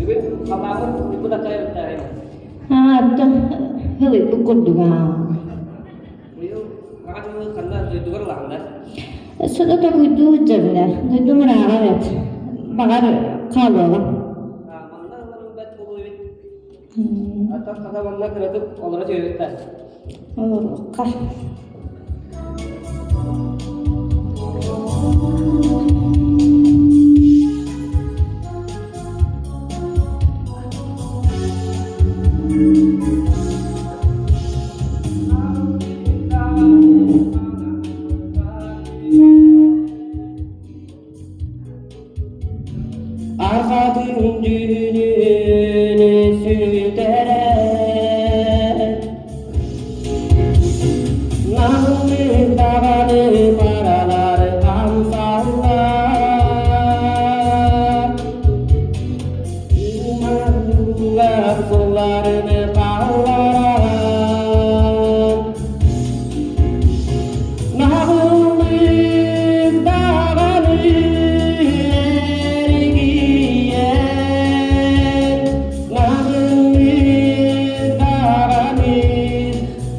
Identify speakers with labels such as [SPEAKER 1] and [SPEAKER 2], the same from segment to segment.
[SPEAKER 1] Бүгүн халаабын депутаттар
[SPEAKER 2] Ааттан ылыйбыт курдуга.
[SPEAKER 1] Быйыл аҕа дьылы ханна дойдугар ылаҕын
[SPEAKER 2] Сото токуйдуу дьэбинэ, дойдум ырааҕа эбит. Баҕар хаалыаҕым.
[SPEAKER 1] Манна ыларым бэрт буолуо эбит. Аттан хата манна кыратык олоро түһэбит да.
[SPEAKER 2] Олоруохха.
[SPEAKER 1] Арҕатын дьүһүнүн сүтэрэн Намык даҕаны баралар хамсаллар Умарулар сулларын хаалларан Наҕыллык даҕаны эргийэн, наҕыллык даҕаны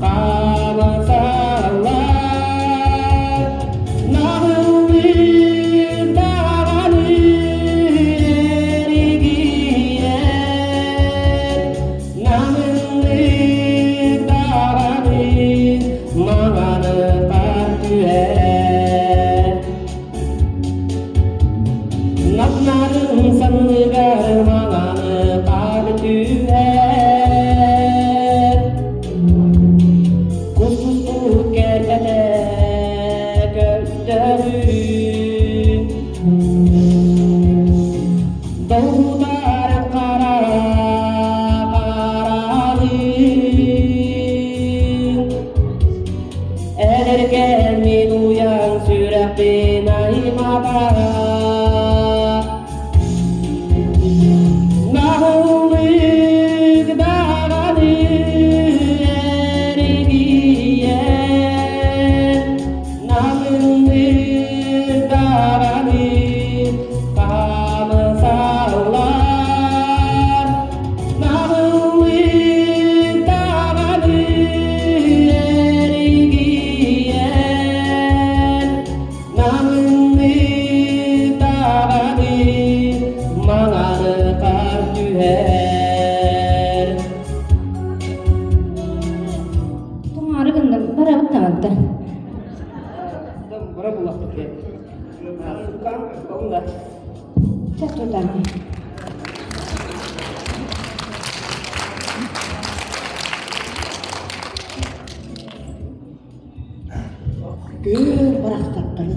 [SPEAKER 1] хаамасаллар, наҕыллык даҕаны эргийэн, Намыҥнык даҕаны маҥанытар түһэр. Напнарын санныгар маҥанытар түһэр. Кус-куспут кэлбэтэ көстөрүү. Долгутар хара хараҕын Эдэркээн мин уйан сүрэхпин аймата Наһыллык даҕаны эргийэн Намыннык даҕаны хаамсаллар, Намыллык даҕаны эргийэн, Намыннык даҕаны маҥанытар түһэр.
[SPEAKER 2] Туҥаары гынным, барабыт таҥантан.
[SPEAKER 1] Бара булахпыт
[SPEAKER 2] Чэ тутан.
[SPEAKER 3] Көр барахсаттары.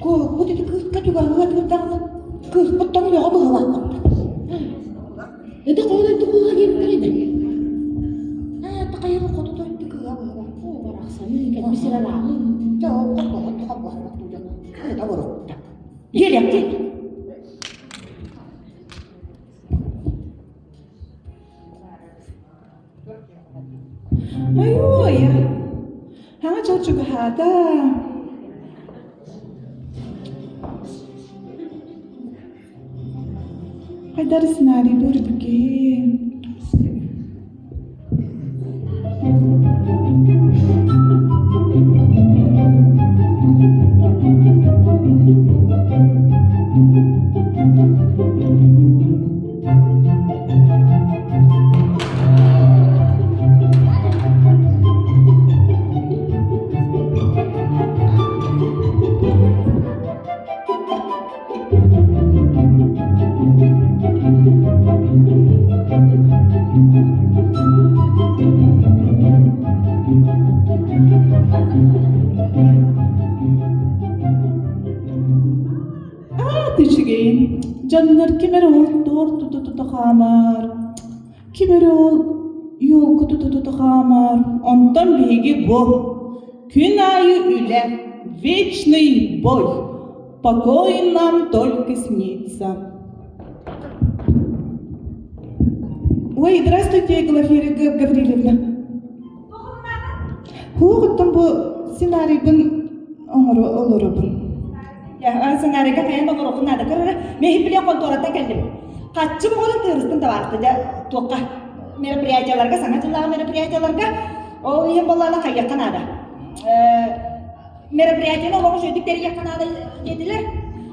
[SPEAKER 3] Куоппут ити кыыска чугаһыа турдаҕына, кыыспыт тоҥ-лөҕө быһылаахпыт.
[SPEAKER 2] Это холодно кыыһа диэбиттэр ини.
[SPEAKER 3] Ээ, такайыгы хоту дойду кыыһа быһылаах.
[SPEAKER 2] Оо, барахсаны, кэлбит сир арааҕын.
[SPEAKER 3] Дьэ, ол хоппоһот хоппоһот дьон. Это борукта. Диэриэхтии.
[SPEAKER 4] Айуой, хаҥа дьыл чугаһаата. Хайдары сценарийдуур эбиккин. үчүгэйин. Дьоннор ким эрэ ол туор тута-тута хаамар, ким эрэ ол елка тута-тута хаамар. Онтон биһиги бу күн аайы үлэ, вечный бой, покой нам только снится. Ой, здравствуйте, Глафира Гаврильевна. Хуоҕуттан бу сценарийбын оҥоро олоробун.
[SPEAKER 2] Сценарийга хайан оҥоруоххун наада. Көрөрө, мин билиэн хонтуораттан кэллим. Хаччы боҕолун тыырыстын табаарты дьэ туохха мероприятияларга, саҥа дьыллааҕы мероприятияларга ол иһин буоллаҕына хайыахха наада. Мероприятияны олоҕу үчүгэйдик тэрийиэххэ наада диэтилэр.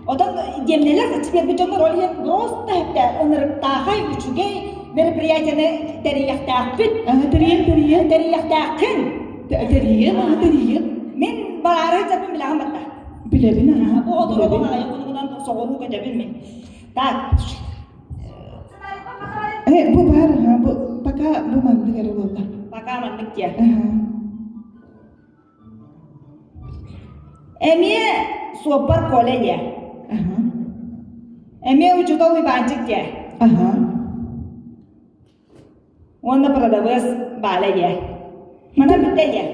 [SPEAKER 2] Отон диэмнэлэр эксперт дьоннор ол иһин просто эптэ ынырыктаахай үчүгэй мероприятияны тэрийиэхтээхпит.
[SPEAKER 4] Тэрийэн тэрийэн.
[SPEAKER 2] Тэрийиэхтээххин.
[SPEAKER 4] Тэрийэн, тэрийэн.
[SPEAKER 2] Мин бараары сылдьарбын билэҕин батта.
[SPEAKER 4] Билэбин аха.
[SPEAKER 2] Бу одуру аҕайы кунугунан соҕуруу көтөбүн мин. Так.
[SPEAKER 4] Бу баар, бу пока бу маннык эрэ буолла.
[SPEAKER 2] Пока маннык диэ. Эмиэ суоппар Коля диэ. Эмиэ учуутал Уйбаанчык диэ. Уонна продавец Валя диэ. Манан бүттэ диэ.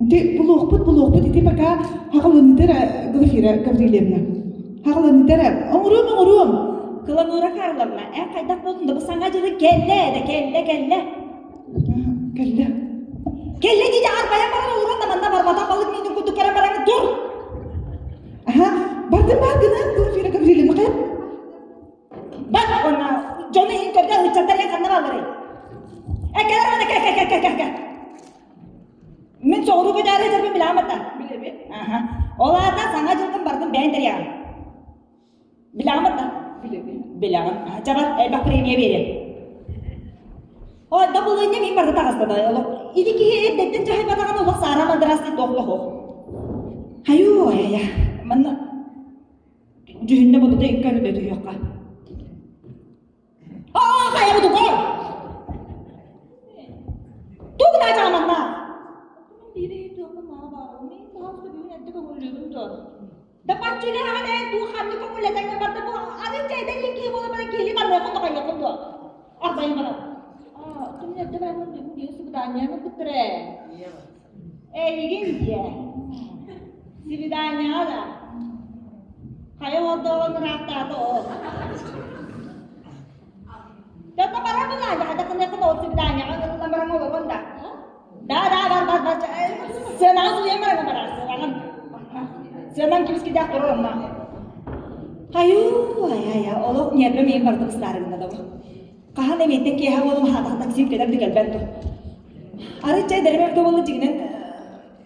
[SPEAKER 4] Ити булуохпут, булуохпут ити пока хаҕылыныта Глафира Гаврильевна. Хаҕылыныта оҥоруом, оҥоруом.
[SPEAKER 2] Кыланура Карловна, эн хайдах буолтун да бу саҥа дьылы кэллэ да кэллэ кэллэ.
[SPEAKER 4] Кэллэ.
[SPEAKER 2] Кэллэ дии арбайан баран олорон да манна барбатах балык миинин курдук көрөн баран тур.
[SPEAKER 4] Аха, бардым баар гынан Глафира Гаврильевна хайа?
[SPEAKER 2] Бар уонна дьону иһин көргө ыччаттар эн ханна баалларый? Э кэлэр ана кэ кэ кэ кэ кэ. Мин соҕуруу көтөөрү сылдьарбын билэҕин батта.
[SPEAKER 4] Билэбин.
[SPEAKER 2] Аха. Ол аата саҥа дьылгын бардым бэйэн тэрийэҕин. Билэҕин да?
[SPEAKER 4] Билэбин.
[SPEAKER 2] Билэҕин. Чабар, элбэх премия биэриэм. О, да булыынньа мин барыта таҕыста да олох. Ити киһи эрдэттэн дьаһайбатаҕын олох саара мадрасты туох тохуох. Хайуу, айа, манна дьүһүннэ бодута икки өрүдэ түһүөххэ. Аа, хайа бутукой! Тугу да манна? Да баччылаһаҕын эн дуу ханнык көҥүллэтэн барда бу аны чэйдэн киһи буола баран киһили барыаххын тоҕойуоххун дуо арбайын баран Түмнэрдэ бараммын бүгүн биир свиданиены кыттырэ. Эйигин диэ. Свиданияҕа да. Хайа ордоҕун ыраахтаата ол. Дата бара булаайа, хата кыныахын ол свиданияҕа ылла баран олорон да. Да, да, бар, бар, бар. Сыанаҕа суруйан баран барар, сыанаҕын. Сыанан кибискидээх турар онно. Хайуу, ай, ай, олох ньиэрбэм иин барыта быстаарыгына да бу. Хаһан эмиэттэн киэһэ буолум хаатах таксим кэлэр да кэлбэт дуо. Арыт чай дэрэмэ да буолла дьигинэн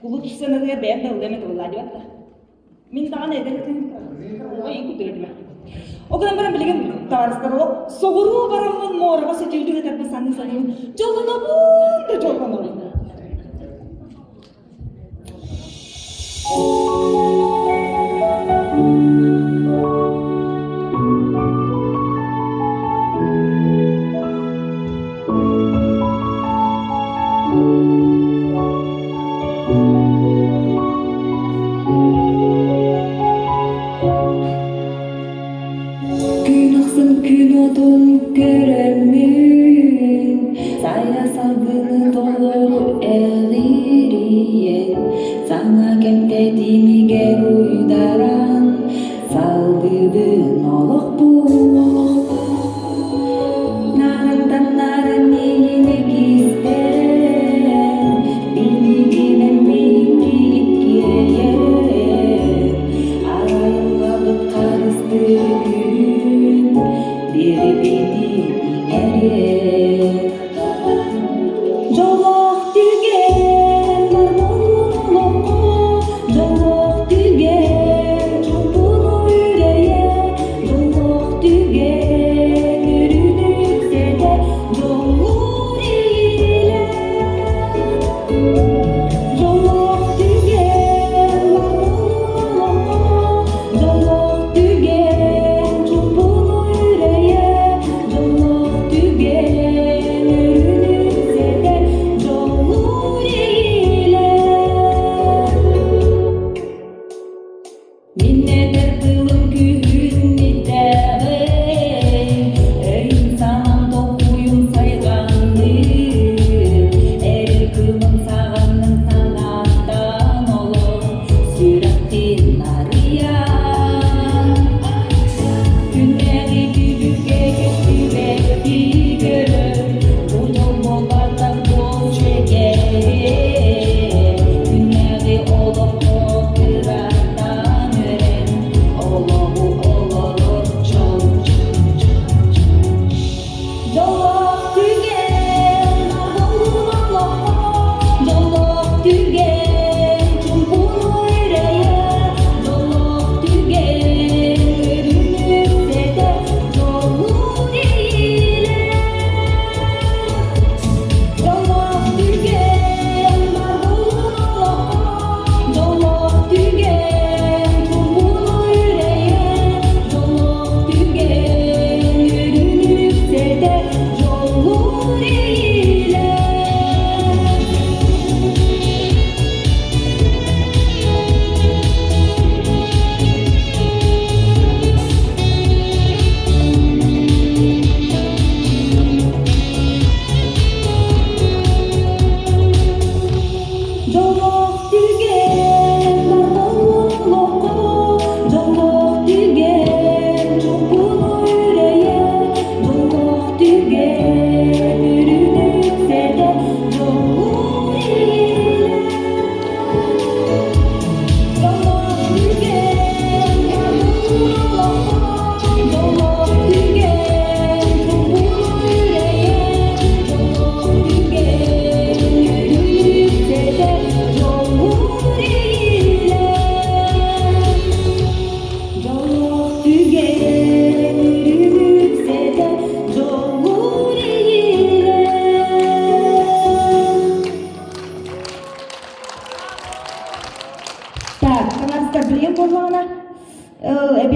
[SPEAKER 2] кулут сыанатыгар бэйэм да ыллыам этэ буоллаа диэбэт да. Мин даҕаны эдэр ой кутугатыма. Ол гынан баран билигин табаарыстар олох соҕуруу бараммын муораҕа сөтүөлүү сытарбын саныы саныыбын дьоллонобун да дьоллонобун.
[SPEAKER 5] Күн ахсын күн отун көрөммүн, сайа салгыны толору.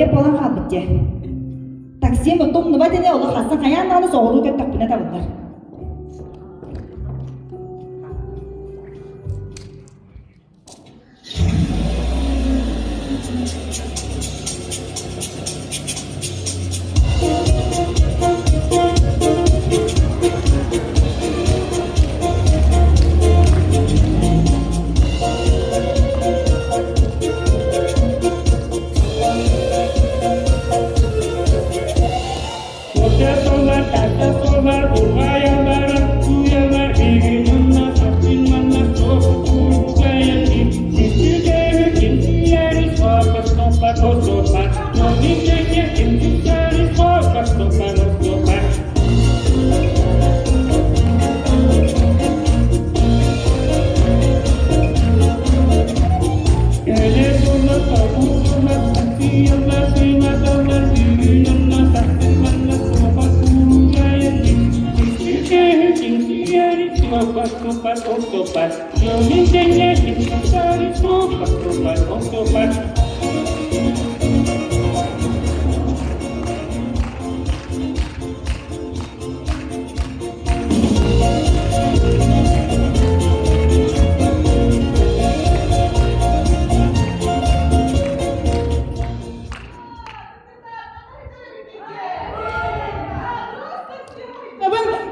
[SPEAKER 2] эбиэт буолан хаалбыт дии. Таксим оттон умнубат ини олох хассан хайаан даҕаны соҕуруу көттөхпүнэ табыллар.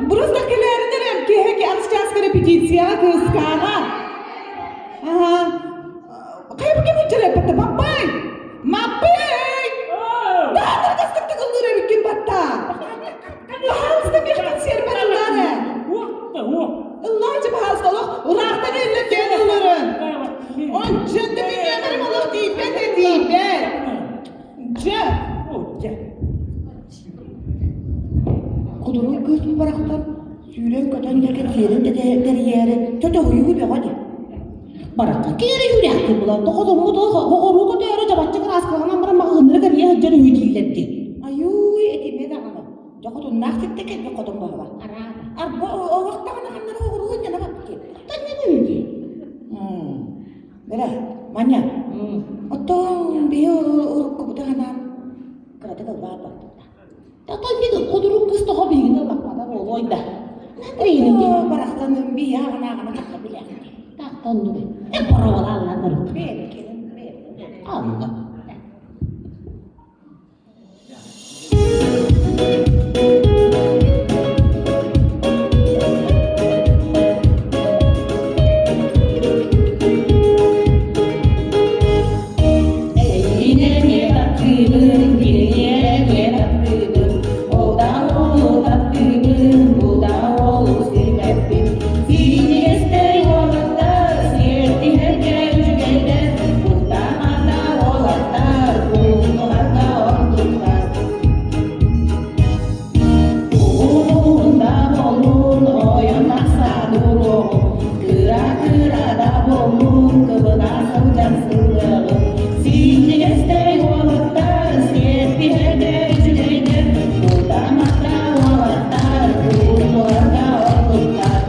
[SPEAKER 4] Просто кэлээринэрэн киэһэ аҕыс чааска репетицияҕа кыыскааҕа. Аха. Хайа ким үччэрэ Маппай! Маппай! Даатар кастык тыгыллыыр эбиккин батта. Пожалуйста, миэхэ сиэрбэр ыллаан Ыллаачы, пожалуйста, олох ыраахтан эллэ диэн ыллырын. Ончон да мин нүөмэрим олох тиийбэт ээ, тиийбэт. Дьэ.
[SPEAKER 3] Кудуруй кыыс барахсан сүүрэн-көтөн диэки сиэрин тэрийээри чөтөһүйүү бөҕө дии.
[SPEAKER 4] Барахха киэри үүрээхтин булан тоҕо оҕоруу көтөөрү дьабаччы кырааскаланан баран маҕаһыыннары кэрийэ сылдьар үһү дииллэр дии.
[SPEAKER 3] Айууй, этимэ даҕаны. Дьохотуннаах сиртэ кэлбит хотон баһыла. Арба оҕох даҕаны ханнара оҕуруу инньэнэ баппыт. Танньан үһү дии. Бэрэ, Маня, оттон биһи уруккубута ханаан кыратык ылбаат бардыбыта.
[SPEAKER 4] Оттон мин кудурук кыыс тоҕо биһигини ыллаппата буолуой да. Натрийны дии.
[SPEAKER 3] Барахсан биһи аҕына-аҕына тахса билээхти.
[SPEAKER 4] Таахта оннук. Э боруобалааллар барыт.
[SPEAKER 3] Бэйэбит бэйэбит.
[SPEAKER 4] Алла.
[SPEAKER 5] Эйиини таптыыбын, кинини таптыыбын, ол да уолу таптыыбын, бу да уолу сирбэппин. Синньигэстэй уолаттар, сиэртиһэргэ үчүгэйдэр, куттаамата уолаттар, куттуһарга ордуктар. Уһун-уһун да буоллун, ойон тахсан уруоҕум, кыра-кыра да буоллун, кыбына сылдьан сыллыаҕым. Синньигэстэй уолаттар, сиэттиһэргэ үчүгэйдэр, кутамата уолаттар, куутуларга ордуктар.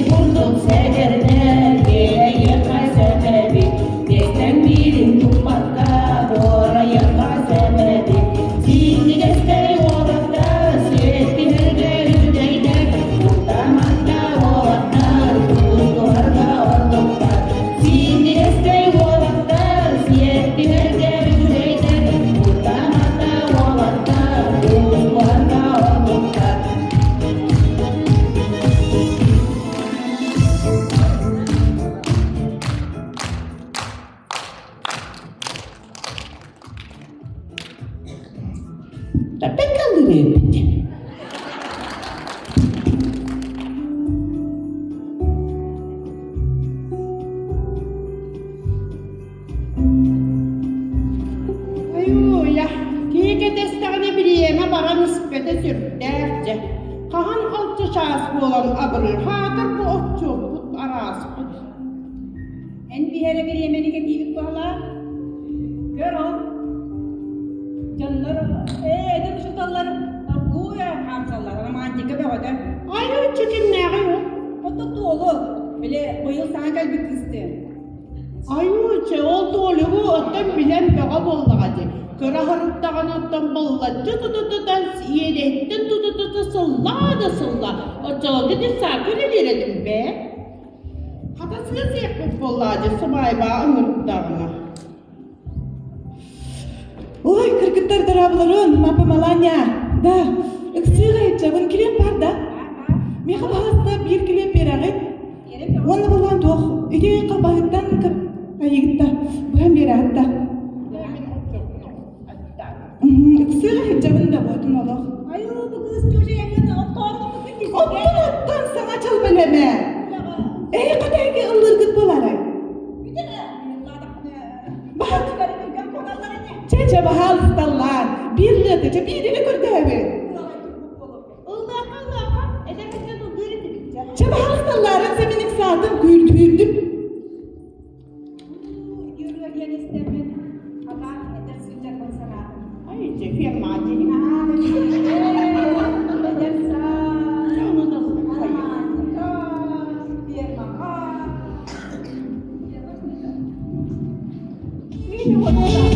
[SPEAKER 5] Курдук сэгэрдэр, киэһэйиэххэ сөп эбит, биэстэн биирин туппакка, буорайыахха сөп эбит. Сиинньигэстэй уолаттар, сиэттиһэргэ үчүгэйдэр, куттаматта уолаттар, куустуһарга ордуктар. Сиинньигэстэй уолаттар, сиэттиһэргэ үчүгэйдэр, куттаматта уолаттар, куустуһарга ордуктар.
[SPEAKER 4] Бэккэ ыллыыр эбиппит.
[SPEAKER 6] Айууйа, киһи кэтэстэҕинэ бириэмэ баран испэтэ сүрдээх дьэ. Хаһан алта чаас буолан абырыыр, хаатар бу отчуоппут арааспыт.
[SPEAKER 2] Эн биһэрэ бириэмэни кэтиибит буолаа. Көр ол. Дьоннор ээ эдэр учууталлар оргууй хаамсаллар, романтика бөҕөтө.
[SPEAKER 6] Ай оччо кимнээҕий ол?
[SPEAKER 2] Оттон Туолу, били быйыл саҥа кэлбит кыыстыын.
[SPEAKER 6] Айуу, чэ ол Туолугу оттон билэн бөҕө буоллаҕа дии. Кыра сырыттаҕына оттон быллаччы тута-тута иэдэһиттэн тута-тута сыллаа да сылла. Оччолорго детсадка үлэлиир этим бээ. Хата сыа сиэхпит буоллаҕа дии сыбаайбаҕа ыҥырдаҕына.
[SPEAKER 4] Ой, кыргыттар дорооболорун, папа Маланя. Да, ыксыыга иччабын килиэп бар да? Миэхэ баһаста биир килиэп биэрэҕит. Уонна буллаан туох, ити халбаһыттан айыгытта, быһан биэрэҕит да. Ыксыыга сылдьабын да буотун олох.
[SPEAKER 2] Айуу, бу кыыс чужая
[SPEAKER 4] Оттон оттон саҥа дьыл бэлэмэ. Эһи хата эһиги ыллыыргыт буолаарай? Баһат. Чэ, чэ, баһаалысталлаан. Биир лыата, чэ, биир эрэ көрдөһөбүн.
[SPEAKER 2] Ыллыахха, ыллыахха, эдэр кыргын ыллыыр этибит.
[SPEAKER 4] Чэ, баһаалысталлаарын сэмин ыксаатым, күүрдүүрдүм.
[SPEAKER 2] Юрия диэн истэммин, хата эдэр сылдьарбын санаатым.
[SPEAKER 6] Ай, чэ, ферма диэн.
[SPEAKER 2] Эдэр саас, романтика, фермаҕа.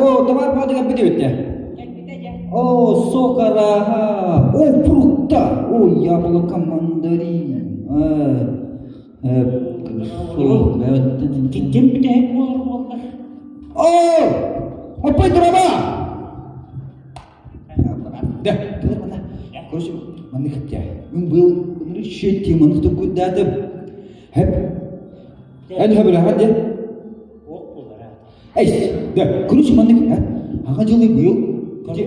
[SPEAKER 7] О, товар подыга бүтүбүттэ. О, сокараха. О, фрукта. О, яблоко, мандарин.
[SPEAKER 5] Ким бүтэһик буолар буоллар?
[SPEAKER 7] О, оппой дурама! Да, Короче, маннык хаття. Мин был решить маннык токуйдаатым. Хэп. Эн хөбүлэҕэр дьэ.
[SPEAKER 5] Ох буолар
[SPEAKER 7] Эй, да, короче, маннык, аҕа дьылы быйыл ити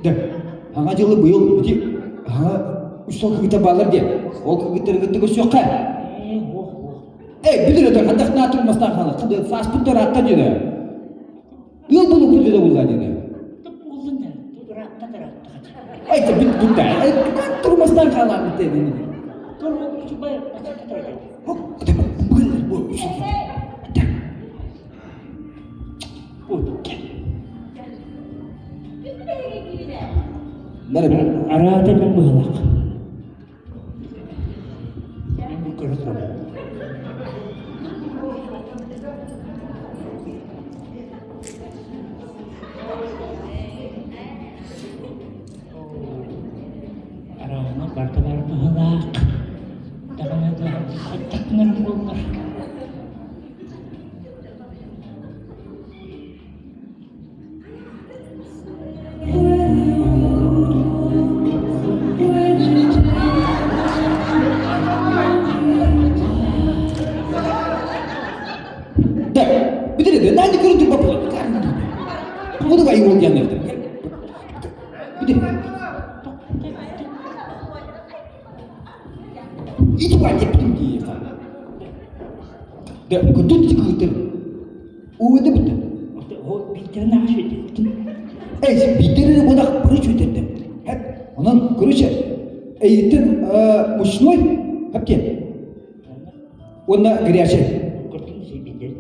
[SPEAKER 7] Да, аҕа дьылы быйыл ити аҕа Үс сыл кыгыта баалар диэн. Ол кыгыттары кытта көрсүөххэ. Эй, билир өтөр, хадах наа турмастан хаалар. Хады фаспыт ыраатта диэн. Ыал булуппут диэн булла диэн. Ай, бит бутта. Турмастан хаалар диэн.
[SPEAKER 5] Араата мен быһылах. Мен бу көрө турабын. Араана барда бар быһылаах. Даҕаны да хаттакнарым буоллар.
[SPEAKER 7] Да, бүтүрү, нанди көрүн турба Буду бай ол диэн Бүтүр. Ити бай деп дии. Да, күтүт күтүр. Уөдө бүтү. Эй, битере бодак бырыч өтөттө. Хеп, онон короче, эйиттен мучной хепке. Онна горячий.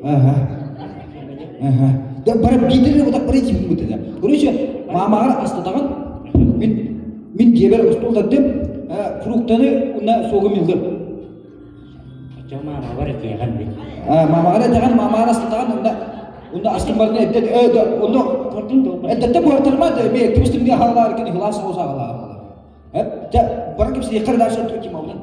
[SPEAKER 7] Ага. Ага. Да бара битере бодак бырыч бүтү. Короче, мамагар астатаган мин мин дебер остол даттым, фруктаны уна согум илдим. Мамаҕар этэҕин, мамаҕар астатаҕын, онно онно астын барыны эддет, ээ, онно эддетте буортарма, эмиэ кибистимге хаалаар кини хылаас соҕус аҕалаа. Эп, дьэ, бары кипсиэххэ дальше ким олдун?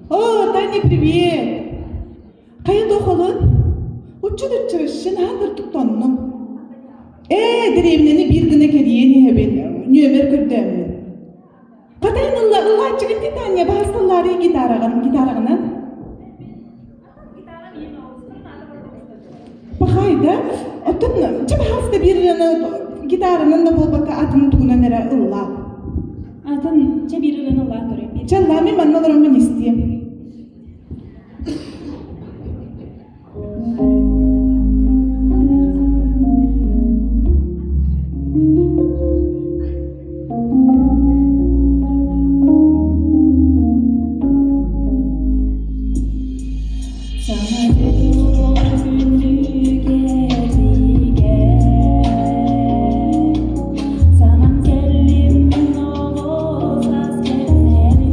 [SPEAKER 4] О, Таня, привет! Хайа дохолун? Уччут-уччу, наһаа кырдык тоннум. Ээ, дэриэбинэни биир гына кэрийэн иһэбин, нүөмэр көрдөөммүн. Хатайын ылла, ыллааччыгын Титания, баһасталлаары гитараҕын, гитараҕынан. Пахай да? Оттон чэ баһаста биир ырыаны гитаранан да буолбакка атын тугунан эрэ ыллаа.
[SPEAKER 2] Атын чэ биир ырыаны ыллаа көрөм.
[SPEAKER 4] Чэ ыллаа, мин манна олороммун истиэм.
[SPEAKER 2] Саман кэллим оҕо саас кэннэрин.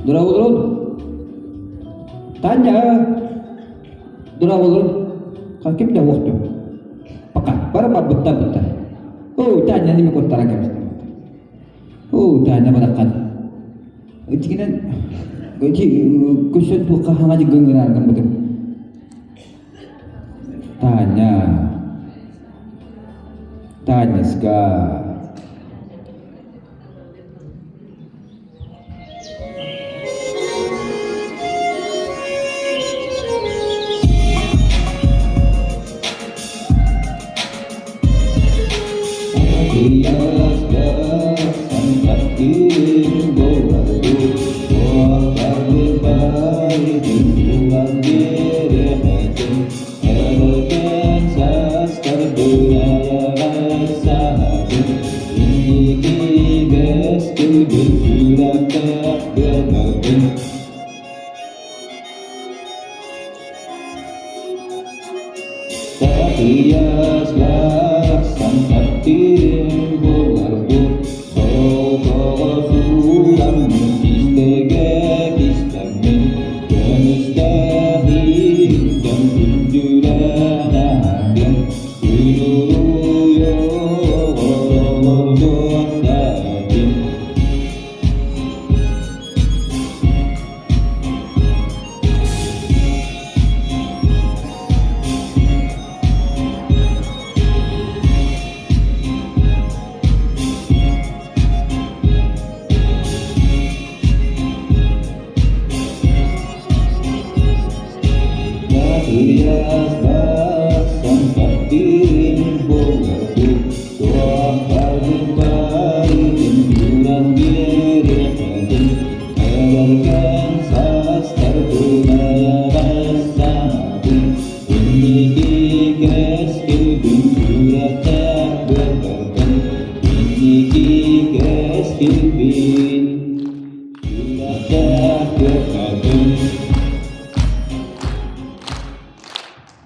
[SPEAKER 7] Дорооболорун. Таня. Дорооболорун. Ким да уохту. Пока. Бары барбыттар быттар. Оо, Таня неме куттаран кэбистим. Оо, Таня бараххан. Итигинэн ити көсөн туохха хаҥа дьыгыҥыраар гыммытым. Таня. Таняска.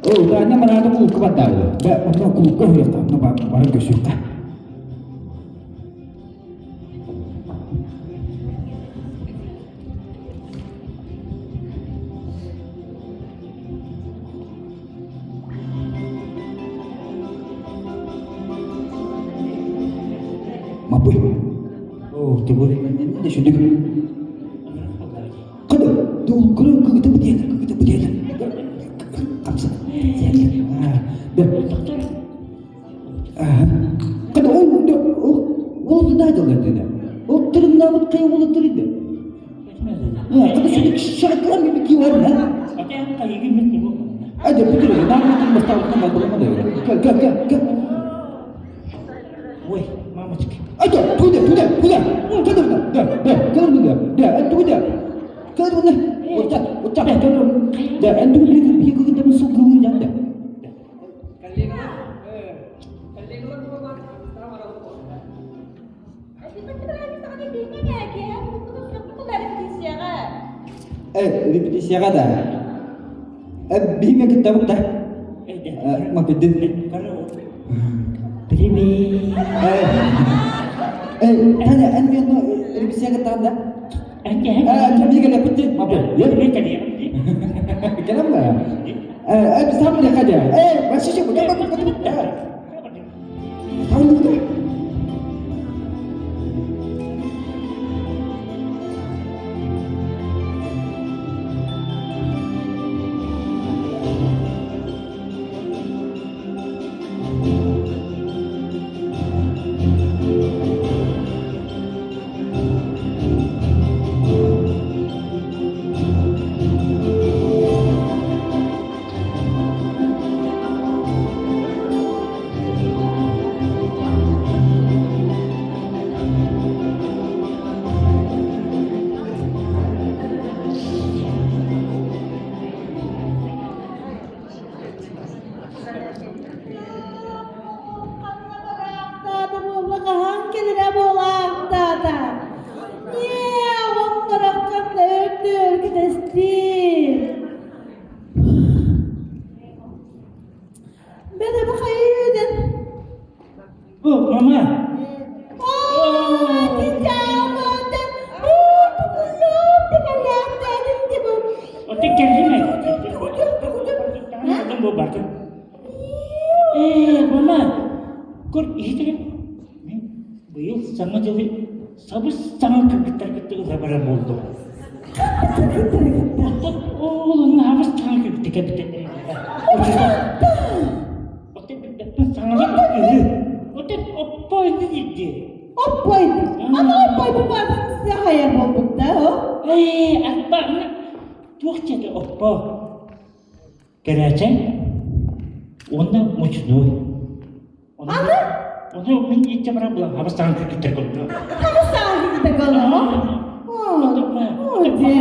[SPEAKER 7] Оо, Таня манаата кулукка баттаабыта. Бэ, онно кулукка уһуйахха, онно баран көрсүөххэ. Маппый.
[SPEAKER 5] Оо, тугуй?
[SPEAKER 7] Не сүдүк. Кыды, дул кыры кыгыты бутелер, кыгыты бутелер. Камса. Да. Кыды ол ол ол да дылы деді. Ол тырыннабыт кай ол тырынды. Кыды сүдүк шаклар gibi ki var ha. Hadi bitir. Ne yapıyorsun? Mustafa Gel gel gel gel.
[SPEAKER 5] Ой, мамочки.
[SPEAKER 7] Hadi туда туда туда. Туда да да да да туда. Кадыр вот так вот так да энду биг биг там сугу янда. Э, репетицияға да. Э, биме киттабыт да. Ма киддин.
[SPEAKER 5] Привет.
[SPEAKER 7] Э, Таня, эн мен репетицияға тагын да. Э, биге лепетти, ма бу. Келем ба? Э, биз там не хадя. Э, вообще бу, бу, бу, бу. Там не
[SPEAKER 5] Көр, иһит эрэ. Мин быйыл Саҥа дьылы сабыс-саҥа кыргыттар кытта ыла барар буоллум. Оттон ол онно сабыс-саҥа кыргытта кэбитэллэр. Оттон билбэппин саҥалар үһү. Оттон оппойду диирдии.
[SPEAKER 4] Оппойду. Аны оппойду баарын хайа буолбут да, о?
[SPEAKER 5] Ээ, арба, туох диэтэ оппо? Кэрээчэй уонна мучнуой.
[SPEAKER 4] Аны?
[SPEAKER 5] Ону мин иччэ баран булан хабыстаан кыргыттар көрдө.
[SPEAKER 4] Хабыстаан кыргыттар көрдө. О, дьэ.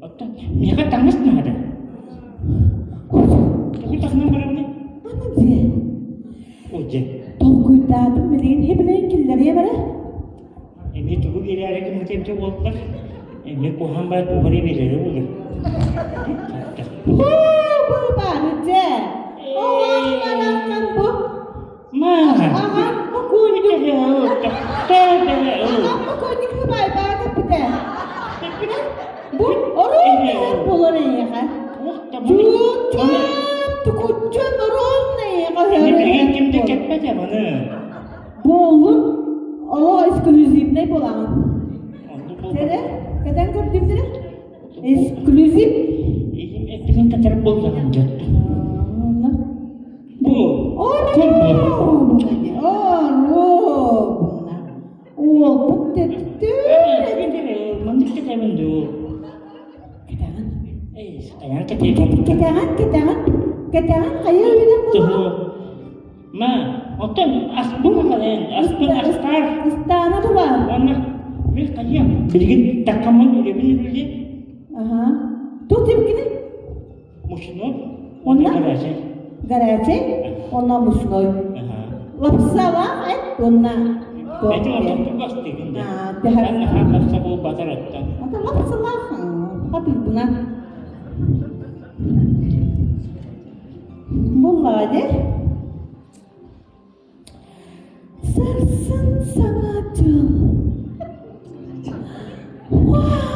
[SPEAKER 5] Оттон миэхэ таҥас наада. Тугу таҥнан барабыный?
[SPEAKER 4] Аны дьэ.
[SPEAKER 5] О дьэ.
[SPEAKER 4] Толкуйдаатым билигин хибилэйин киллэриэм эрэ.
[SPEAKER 5] Эмиэ тугу биэрээри гыммыт эбитэ буоллар, эмиэ куһаҕан баай туох эрэ биэрэрэ буолуо.
[SPEAKER 4] Һуу, бу баары дьэ. Оҕом барахсан бу.
[SPEAKER 5] Ма.
[SPEAKER 4] Аҕам бу куонньук. Аҕам бу куонньук хыбайбаата бүтэ. Бу оруобуна буолар эйиэхэ. Чууччун, тукуччун оруобуна эйиэхэ
[SPEAKER 5] Билигин ким да кэппэтэ маны.
[SPEAKER 4] Буоллун, олох эксклюзивнай буолаҕын. Сэрэ, кэтэн көрдүм сэрэ. Эксклюзив.
[SPEAKER 5] Иһим эппитин кэтэр буоллаҕым дьотто. Бу.
[SPEAKER 4] Оруобуна, оруобуна. Уолбут тэттүү.
[SPEAKER 5] Маннык кэтэбин дуу.
[SPEAKER 4] Кэтэҕин.
[SPEAKER 5] Айан кэтэбин.
[SPEAKER 4] Кэтэҕин, кэтэҕин. Кэтэҕин хайа үйден буолар?
[SPEAKER 5] Ма, оттон аспын аҕалайын, аспын астаар.
[SPEAKER 4] Ыстаана тубаар.
[SPEAKER 5] Уонна мин хайыам, билигин таккаммын үлэбин үлэлиэм.
[SPEAKER 4] Аха. Туох диэбиккиний?
[SPEAKER 5] Мучной. Уонна горячай.
[SPEAKER 4] Горячай уонна мучной. Лапсалаах эт уонна
[SPEAKER 5] Эти онтон тугастыгын да. Эн лапса буолбатар оттон.
[SPEAKER 4] Ата лапсалаах хатырбына. Буллаҕа дии. Сарсын саҥа дьыл. Вау!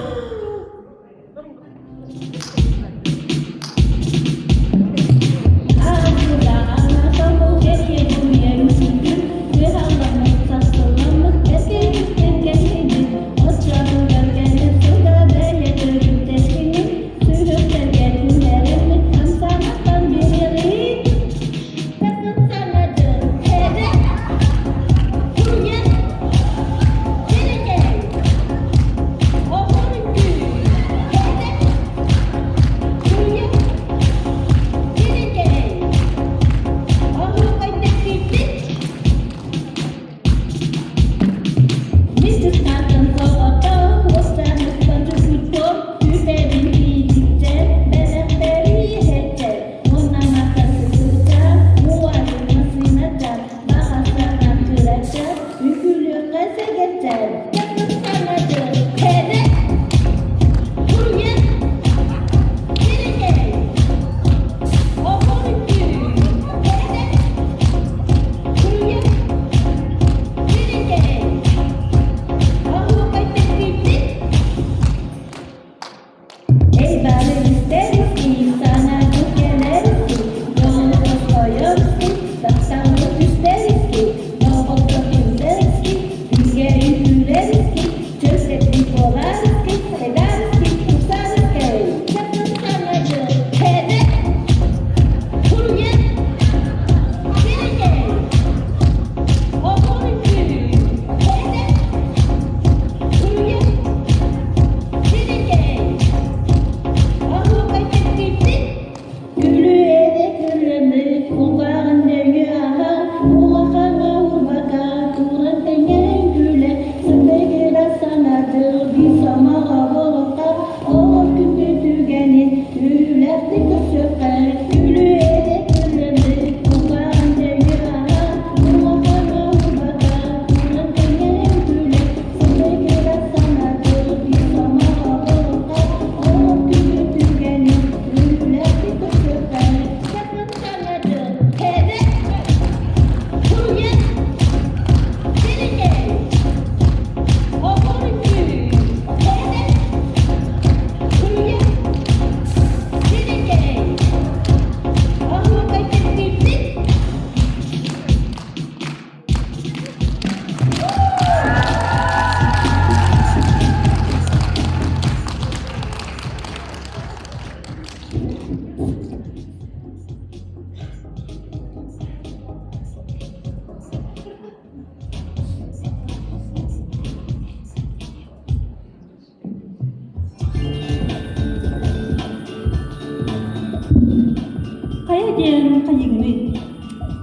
[SPEAKER 4] диэн хайыгыный?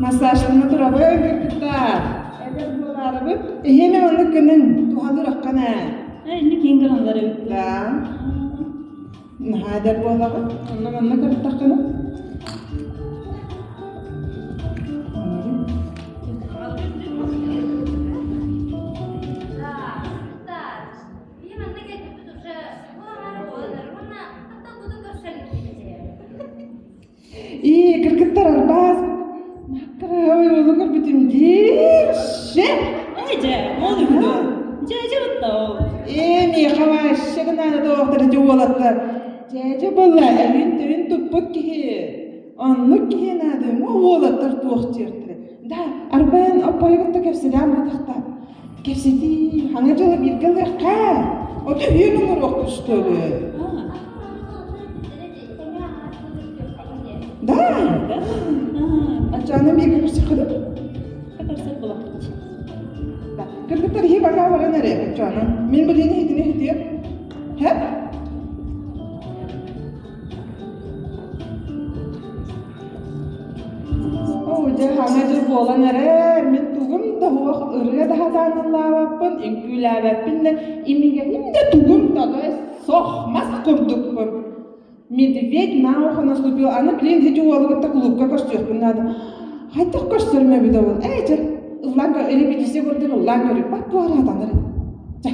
[SPEAKER 2] Массажтана турабын кыргыттар. Эдэр буолаарыбыт. Эһиэмэ маннык гынын, туһалыыр аххан ээ.
[SPEAKER 4] Инник киин гыналлар эбит.
[SPEAKER 2] Да. Наһаа эдэр буолаҕыт. Онно манна кырыттаххына. Ии, кыргыттар арбаас Маккырабай уолу көрбүтүм диирше.
[SPEAKER 4] Ай дьэ, ол үһү Дьээдьэ бытта ол.
[SPEAKER 2] Ээ, миэхэ вообще гынаана тоохтор ити уолаттар. Дьээдьэ буолла, өйүн-төйүн туппут киһи. Оннук киһи наада, уолаттар туох диэхтэрэ. Да, арбайан оппойу кытта кэпсэтэн бытахта. Кэпсэтии, хаҥа дьыла бииргэ ылыахха. Ото үһүөн оҥоруохпут что ли? Да. Ачаана бииргэ көрсөххүнү?
[SPEAKER 4] Көрсөр булахпыт.
[SPEAKER 2] Да. Кыргыттар иһи бака баран эрэ, Ачаана. Мин билиини иһитини иһитиэм. Хэп? Оо, дьэ, хаҥа дьыл буолан эрэр, мин тугум да суох ырыа да сатаан ыллаабаппын, үҥкүүлээбэппин да, имигэһим да тугум да то есть сох мас курдукпун. Медведь на ухо наступил, аны блин ити уолу кытта кулуупка көрсүөхпүн наада. Хайдах көрсөрүм эбитэ ол? Ээ, чэ, ыллаан репетиция курдук ыллаан көрүм. Бат буораатанар. Чэ.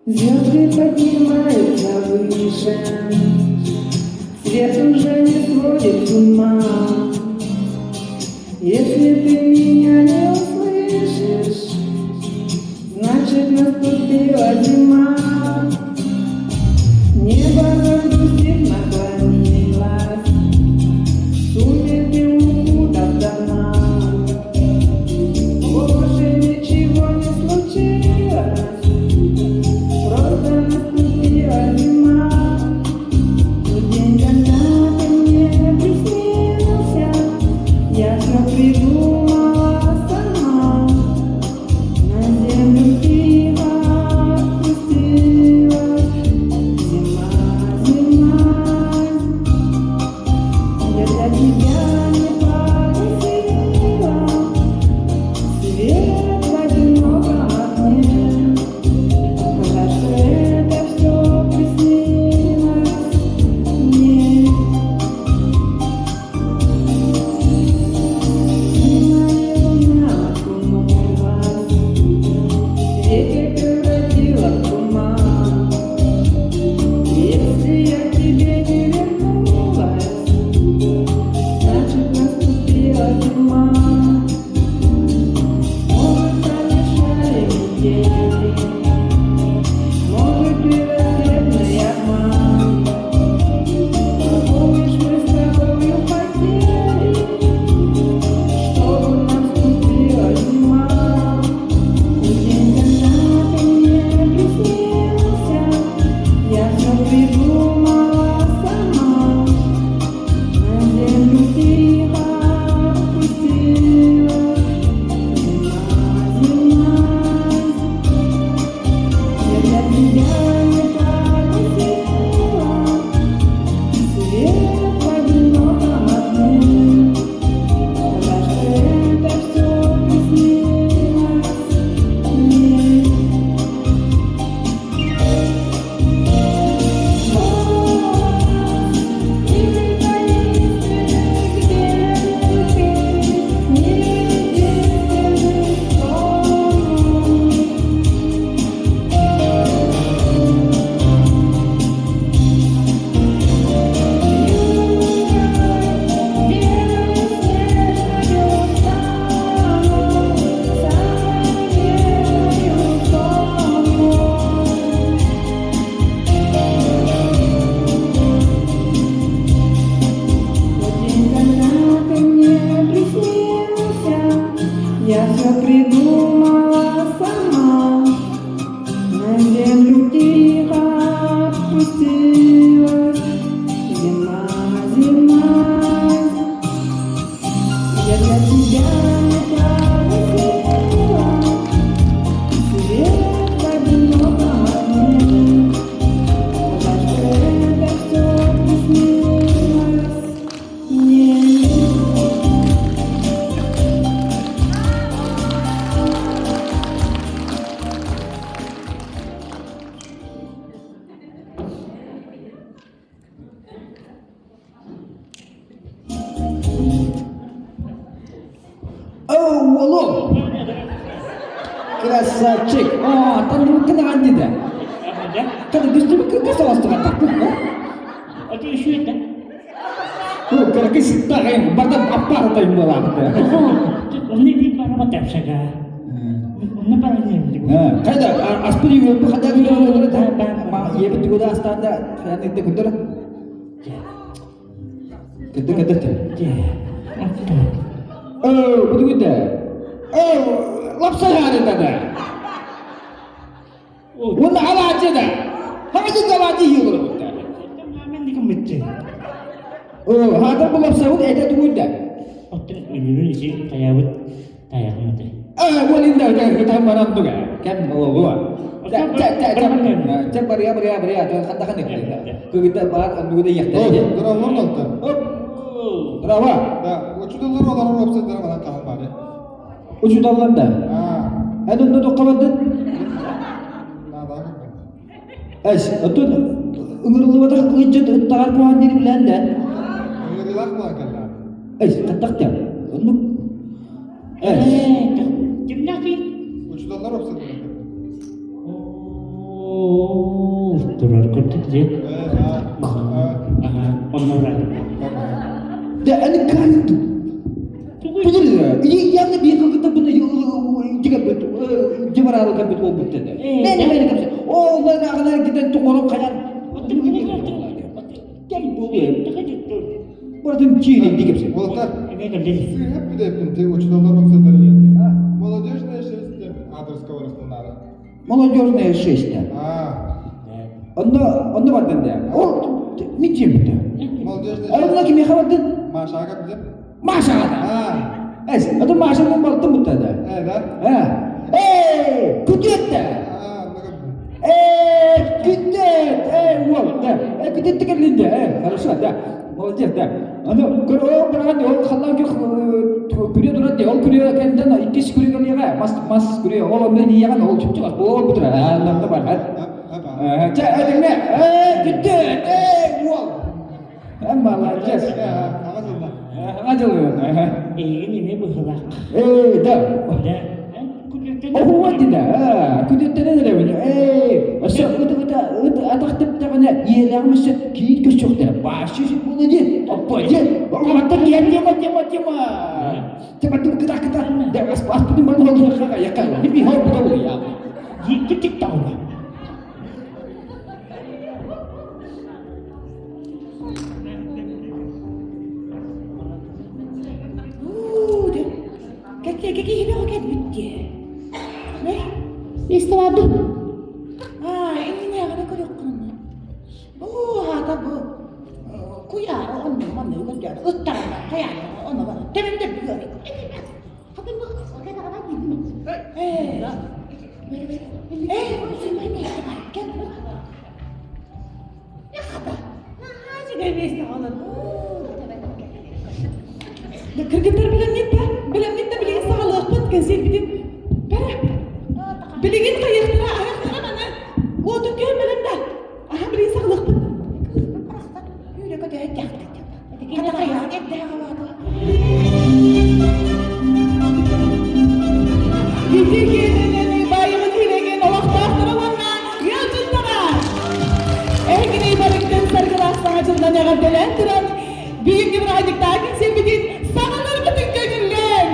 [SPEAKER 2] Звезды поднимаются выше, Свет уже не сводит с ума. Если ты меня не услышишь, Значит, наступила зима. Небо загрустив наклонилось, Сумерки укутав дома. Больше ничего не случилось, Просто наступила зима. Тот день, когда ты мне приснился, Я все придумала сама. На землю тихо опустилась Зима, зима. Я для тебя не погасила Свет в одиноком окне. Сказать, что это все приснилось мне. Зимая луна окунулась, Ветер превратила в туман. Если я к тебе не вернулась, Значит, наступила зима. Может, помешали метели, Может, предрассветный обман. А помнишь, мы с тобою хотели, Чтобы наступила зима. В день, когда ты мне приснился, Я все придумала сама. На землю тихо опустилась Зима, зима.
[SPEAKER 7] Красавчик! О, танныбыккын диде. Kada düştü соҕустуга таккын да?
[SPEAKER 5] Ото үшүөтэ.
[SPEAKER 7] Кыракы сыттаҕын, бадан аппаратайым буолаахты.
[SPEAKER 5] Онно биир бараба тапсага. Онно баран
[SPEAKER 7] Кайда аспын үйөппү хата күлөр да ма ебит тугуда астаанда ханыкты күндөр. Кыды кыды. Оо, бу тугуда. Оо, лапса хаары да. Уонна алаадьы да. Хаҥа алаадьы иһиолор бутта. Оо, хаатар бу лапсабыт этэ тугуйда.
[SPEAKER 5] Оттон өлөрүн isi таябыт таяҕым этэ.
[SPEAKER 7] Аа, уолинда кытан баран дуга. Кэм олуа. Чэ, чэ, чэ, чэ, барыа, барыа, барыа, хаттахан Кыгыта бар, оннугу да иэхтэрэ.
[SPEAKER 8] Здорово, доктор.
[SPEAKER 7] Здорово.
[SPEAKER 8] Да, учуталлар олорор уопсайдара манан хаһан баары.
[SPEAKER 7] Учуталлар да. Эн онно туохха бардын? Эс, оттон ыҥырыллыбатах ыалдьыт ыттаҕар куһаан диэри билэн да.
[SPEAKER 8] Ыҥырыылаах буолан кэллэ.
[SPEAKER 7] Эс, хаттах да. Оннук. Эс.
[SPEAKER 5] Кимнээх
[SPEAKER 8] Учуталлар уопсайдара.
[SPEAKER 5] Оо, турар курдук дии. Онно
[SPEAKER 7] Да, аны каанды. Явно биир кылгыттарбын дьыбараалы кэлбит уолбут деді. Мени мени кэпсэ. Оо, онно аҕалар китен туҥорун хайан. Кем буолуо? Барытын чиирин ди кэпсэ.
[SPEAKER 8] Уолаттар, сыыһа бүтэйбин те учуталлар уопсайдара. Молодежная шесть аадырыска барыстыннаары.
[SPEAKER 7] Молодежная шесть. Онно онно бардын да. Ол мин чиэммитэ.
[SPEAKER 8] Молодежная
[SPEAKER 7] Онно кимиэхэ бардын?
[SPEAKER 8] Машаға билем.
[SPEAKER 7] Машаға да. Эс, ото Машаның балтын бутта да.
[SPEAKER 8] Э, да?
[SPEAKER 7] Э. Эй, күтүөт да. Эй, күтүөт! Эй, уол, да. Э, күтүөт кэллин да. Э, хорошо, да. Молодец, да. Аны көр ол баран ол халлаан күрүө турар дии. Ол күрүө кэннинэн иккис күрүө кэлиэҕэ. Мас мас күрүө. Ол онно иэҕэн ол чупчугас буол бутура. Онно бар. Чэ, этиҥҥэ. Эй, күтүөт! Эй, уол. Эн молодец. Аҕа дьылы.
[SPEAKER 5] Эйигин эмиэ быһыылаах.
[SPEAKER 7] Эй, да.
[SPEAKER 5] Да.
[SPEAKER 7] Оһуон дина, күтүттэнэн эрэбин. Эй, өссө ыт ыта ыт атах тэптэҕинэ иэлээҕим өссө киит көстүөхтэрэ. Башы буолла дии. Оппа дии. Оҕолортон киһи тема тема тема. Тема тым кыта кыта. Да аспытын барын холдуохха якка. Хипи хоп бутал я.
[SPEAKER 5] Дикки тиктауна.
[SPEAKER 4] Кыргыттар билэммит да, билэммит да билигин саҕалыахпыт кэнсиэрбитин. Бэрэ. Билигин хайыахтара, айахтара маны. Уотун күһүн бэлэм да. Аха билигин саҕалыахпыт. Ити киэнинэн байымын хилеген олохтоохторо уонна ыалдьыттара! Эһигини барыгытын саргылаах саҥа дьылынан эҕэрдэлээн туран, бүгүҥҥү бырааһынньыктаах кэнсиэрбитин саҥаларбытын көҥүллээн!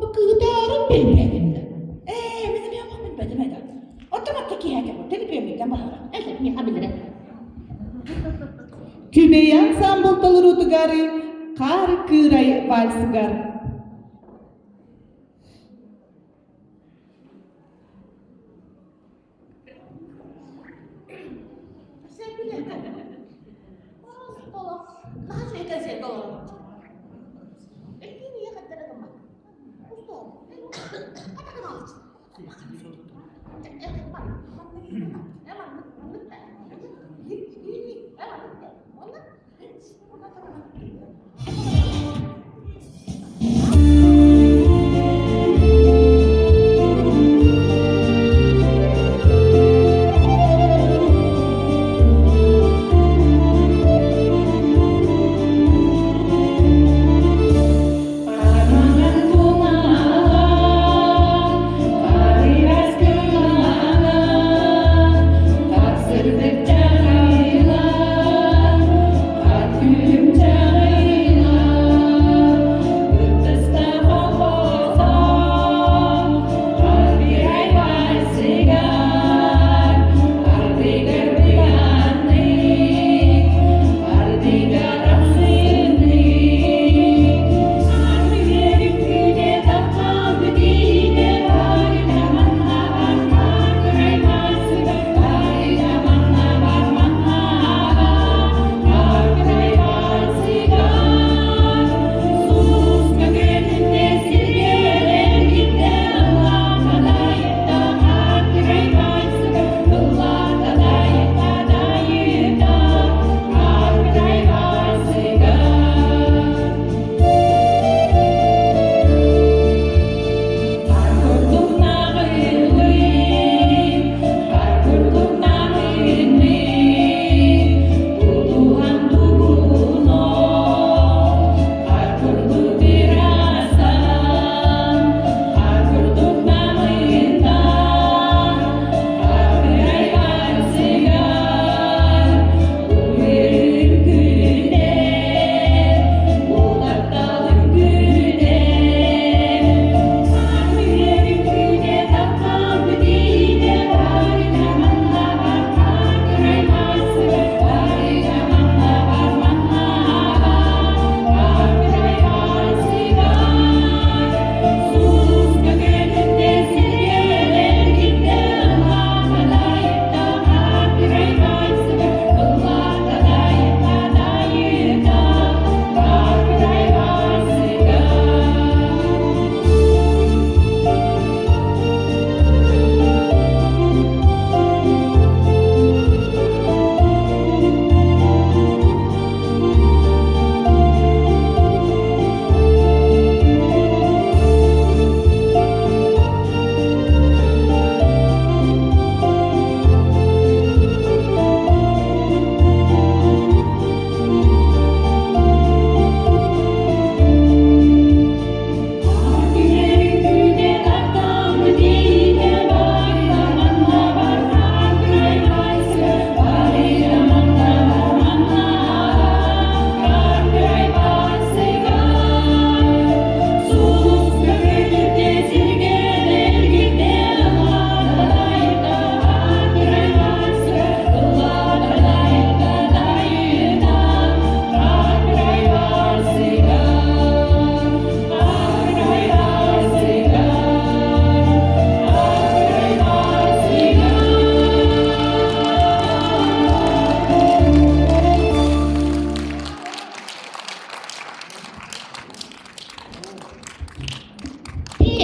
[SPEAKER 3] Бу кыытаарын билбэтим да. Ээ, мин эмиэ олох билбэтим этэ. Оттон атта киһи кэлбит, төлөпүөммүттэн баһара. Эсэ, миэхэ билэрэ.
[SPEAKER 4] Күбэйэ ансаамбыл толоруутугар Хаар кыырай вальсыгар.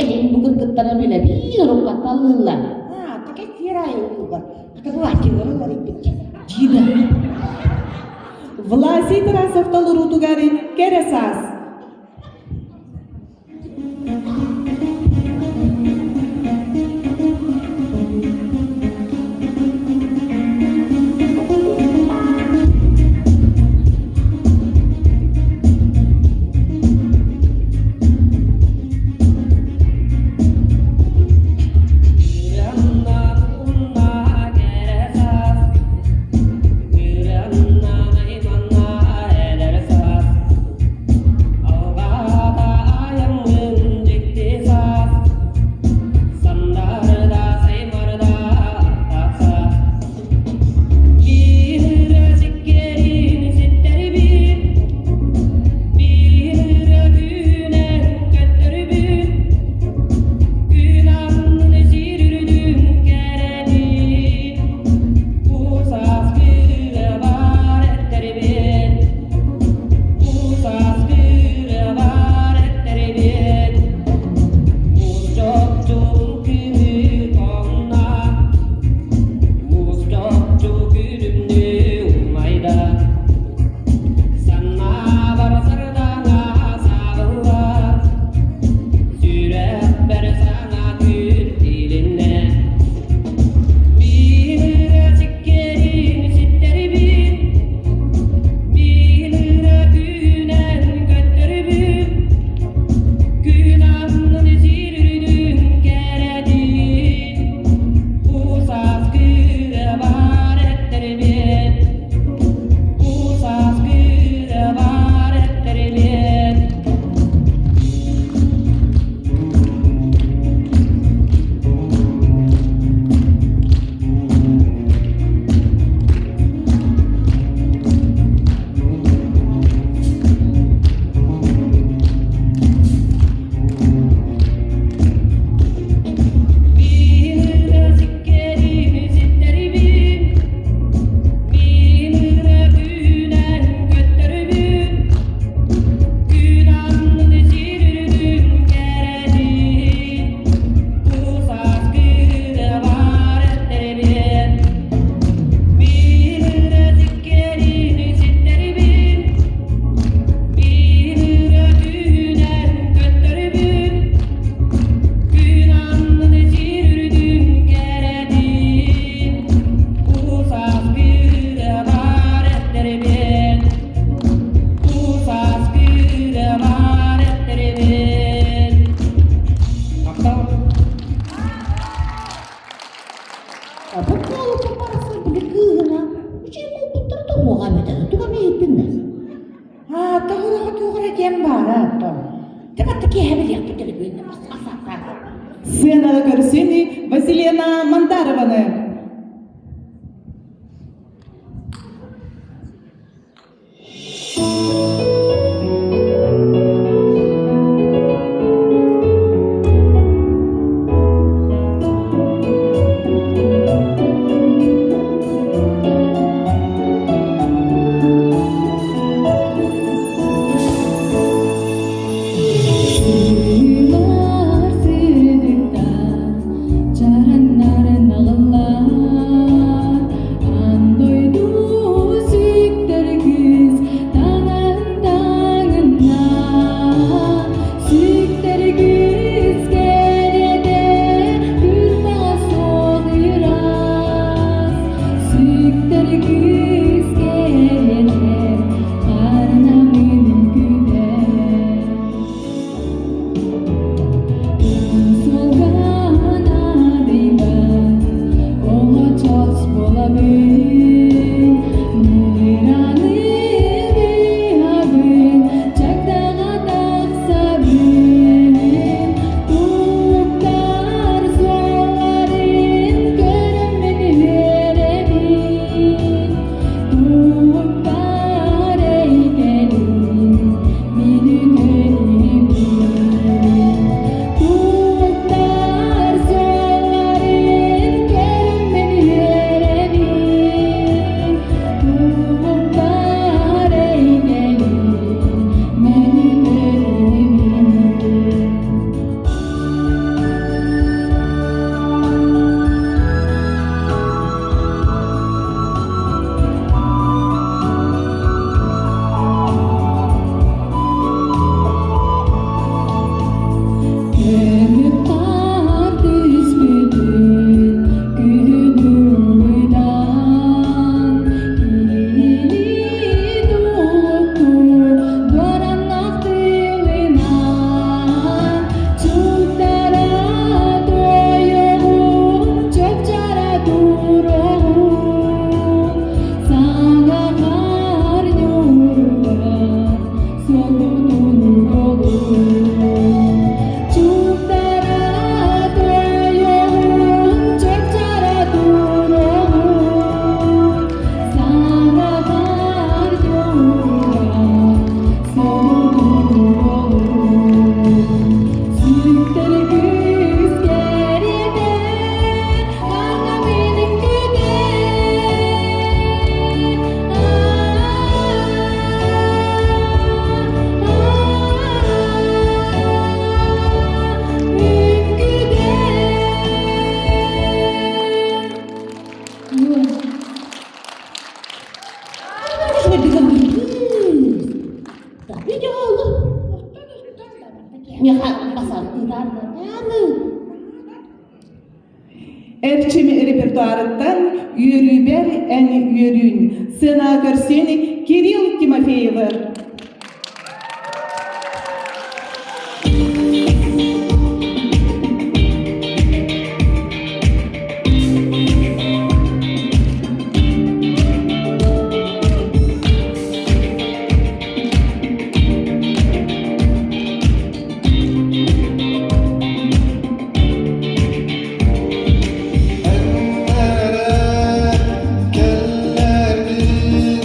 [SPEAKER 3] Мин бу кыргыттары билэбин, уруккатталыыллар. Аа, такай сиэр аайы уулугар. Хата уларыйбыт.
[SPEAKER 4] Дьиибэ. Власий Тарасов толоруутугар кэрэ саас. Сценаҕа көрсүнү Василена Мандарованы.
[SPEAKER 9] Сыылар сырдыктар, чараннарын аҕыллар, аан дойду сүктэр кыыс таҥан таҥынна, сүктэр кыыс кэрэтэ күрмэҕэ суох ыраас, сүктэр кыыс кэрэтэ харнамын үҥкүтэр. Суолга наадыйбат, оҕочоос буолабын, мыыраны быһабын, чагдаҕа тахсабын. Туктар суолларын көрөммүн үөрэбин, туктар эйгэлин мин үтүөнүбүн. Туктар суолларын көрөммүн үөрэбин, туктар эйгэлин мин үтүөнүбүн. Көмүк хаар түспүтүн күнү уйдан, киһилии туттуу дуораннаах тылынан, чуктара туойуоҕун, чөпчара туруоҕун, саҥа хаар ньууругар суолбутун Чуктара туойуоҕун, чөпчара туруоҕун, саҥа хаар ньууругар суолбутун Сүктэр күүс кэриэтэ, ханна мин үҥкүтэ.
[SPEAKER 4] Эрчим репертуарыттан Үөрүүбэр эн үөрүүн сцена көрсүөн Кирилл Тимофеевы.
[SPEAKER 8] Кэллэргин,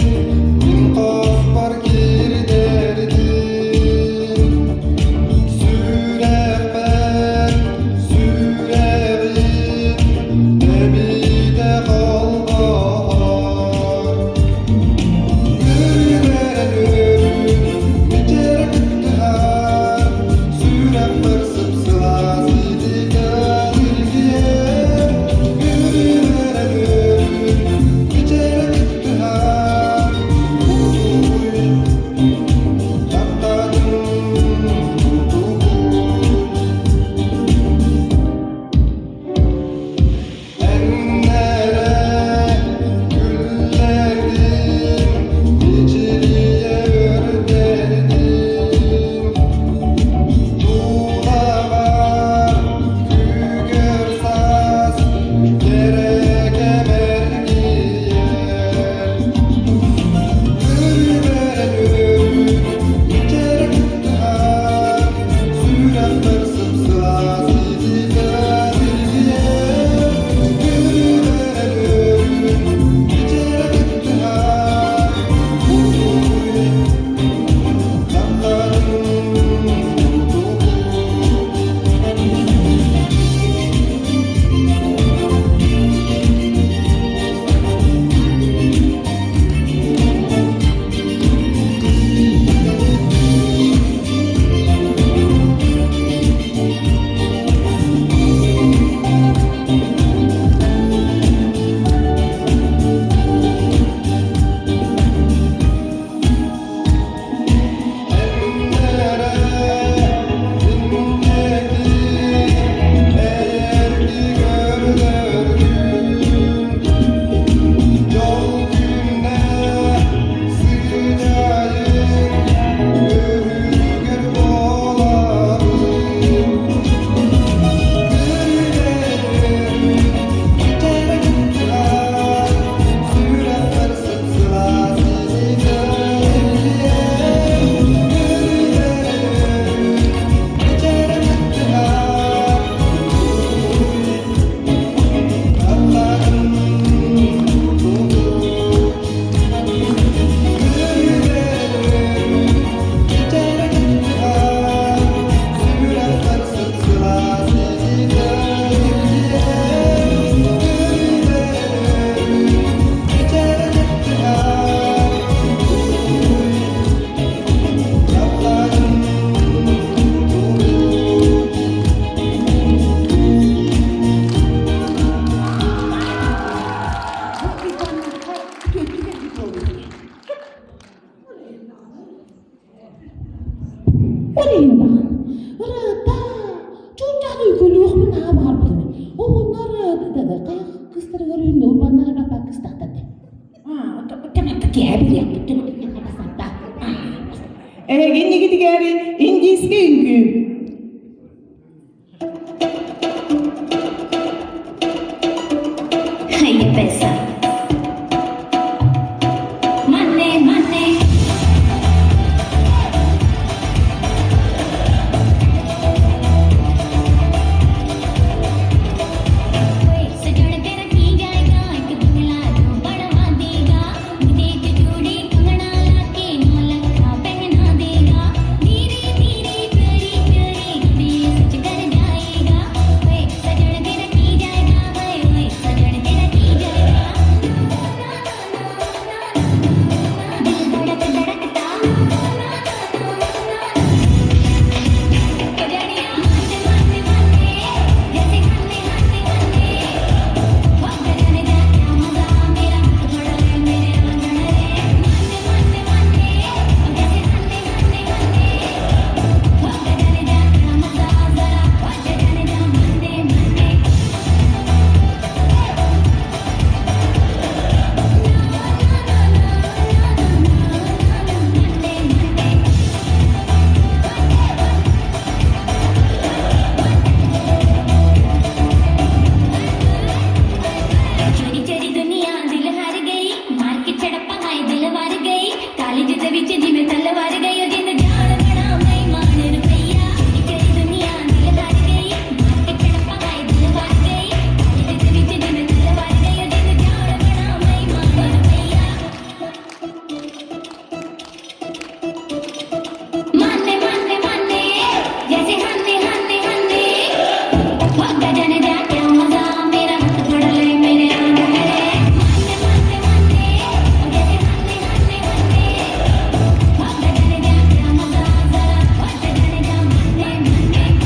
[SPEAKER 8] мин хоспор киир.
[SPEAKER 4] Эһиги иннигитигэр индийскэй үҥкүү.
[SPEAKER 9] Хайа Money, money. ਸਜਣ ਤੇਰਾ ਕੀ ਜਾਏਗਾ ਇੱਕ ਬੰਗਲਾ ਜੋ ਬਣਵਾ ਦੇਗਾ ਮੁੰਡੇ ਚ ਜੋੜੇ ਕੰਗਣਾ ਲਾ ਕੇ ਨੌ ਲੱਖਾਂ ਪਹਿਨਾ ਦੇਗਾ ਧੀਰੇ ਧੀਰੇ ਕਰੀ ਕਰੀ ਗੰਭੀਰ ਸੱਚ ਕਰ ਜਾਏਗਾ ਓਏ ਸਜਣ ਤੇਰਾ ਕੀ ਜਾਏਗਾ ਓਏ ਓਏ ਸਜਣ ਤੇਰਾ ਕੀ ਜਾਏਗਾ ਦਿਲ ਧੜਕ ਧੜਕਦਾ ਜਾਣਿਆ ਮੰਨੇ ਮੰਨੇ ਮੰਨੇ ਜੈਸੇ ਹੰਨੇ ਹੰਨੇ ਹੰਨੇ ਵਕਤ ਜਾਣੇ ਜਾ ਕਿਆ ਮਜ਼ਾ ਮੇਰਾ ਹੱਥ ਫੜ ਲੈ ਮੇਰੇ ਆਂਗਣ ਰੇ ਮੰਨੇ ਮੰਨੇ ਮੰਨੇ ਜੈਸੇ ਹੰਨੇ ਹੰਨੇ ਹੰਨੇ ਵਕਤ ਜਾਣੇ ਜਾ ਕਿਆ ਮਜ਼ਾ ਜ਼ਰਾ ਵਕਤ ਜਾਣੇ ਜਾ ਮੰਨੇ ਮੰਨੇ ਨਾ ਨਾ ਨਾ ਨਾ ਨਾ ਨਾ ਮੰਨੇ ਮੰਨੇ ਚੋਰੀ ਚੋਰੀ ਦੁਨੀਆ ਦਿਲ ਹਾਰ ਗਈ ਮਾਰ ਕੇ ਛੜੱਪਾ ਹਾਏ ਦਿਲ ਵਾਰ ਗਈ ਕਾਲਜ ਦੇ ਵਿੱਚ ਜਿਵੇਂ ਤਲਵਾਰ ਗਈ ਉਹ ਜਿੰਦ ਜਾਨ ਬਣਾ ਮੈਂ ਮਾਨ ਰੁਪਈਆ ਚੋਰੀ ਚੋਰੀ ਦੁਨੀਆ ਦਿਲ ਹਾਰ ਗਈ ਮਾਰ ਕੇ ਛੜੱਪਾ ਹਾਏ ਦਿਲ ਵਾਰ ਗਈ ਕਾਲਜ ਦੇ ਵਿੱਚ ਜਿਵੇਂ ਤਲਵਾਰ ਗਈ ਉਹ ਜਿੰਦ ਜਾਨ ਬਣਾ ਮੈਂ ਮਾਨ ਰੁਪਈਆ ਮਾਨੇ ਮਾਨੇ ਮਾਨੇ ਜੈਸੇ ਹਾਨੇ ਹਾਨੇ ਹਾਨੇ ਵਕਤ ਜਾਣੇ ਜਾ ਕਿਆ ਮਜ਼ਾ ਮੇਰਾ ਹੱਥ ਫੜ ਲੈ ਮੇਰੇ ਆਂਗਣ ਰੇ ਮਾਨੇ ਮਾਨੇ ਮਾਨੇ ਜੈਸੇ ਹਾਨੇ ਹਾਨੇ ਹਾਨੇ ਵਕਤ ਜਾਣੇ ਜਾ ਕਿਆ ਮਜ਼ਾ ਜ਼ਰਾ ਵਕਤ ਜਾਣੇ ਜਾ ਮਾਨੇ ਮਾਨੇ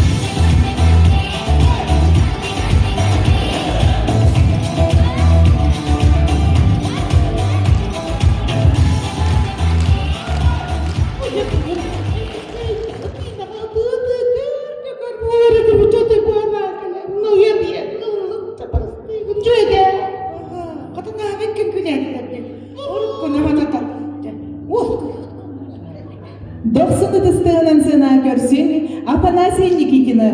[SPEAKER 9] ਮਾਨੇ ਮਾਨੇ ਹਾਨੇ ਹਾਨੇ ਹਾਨੇ
[SPEAKER 4] Дохсун ытыстыынан сына көрсүн Афанасий Никитины.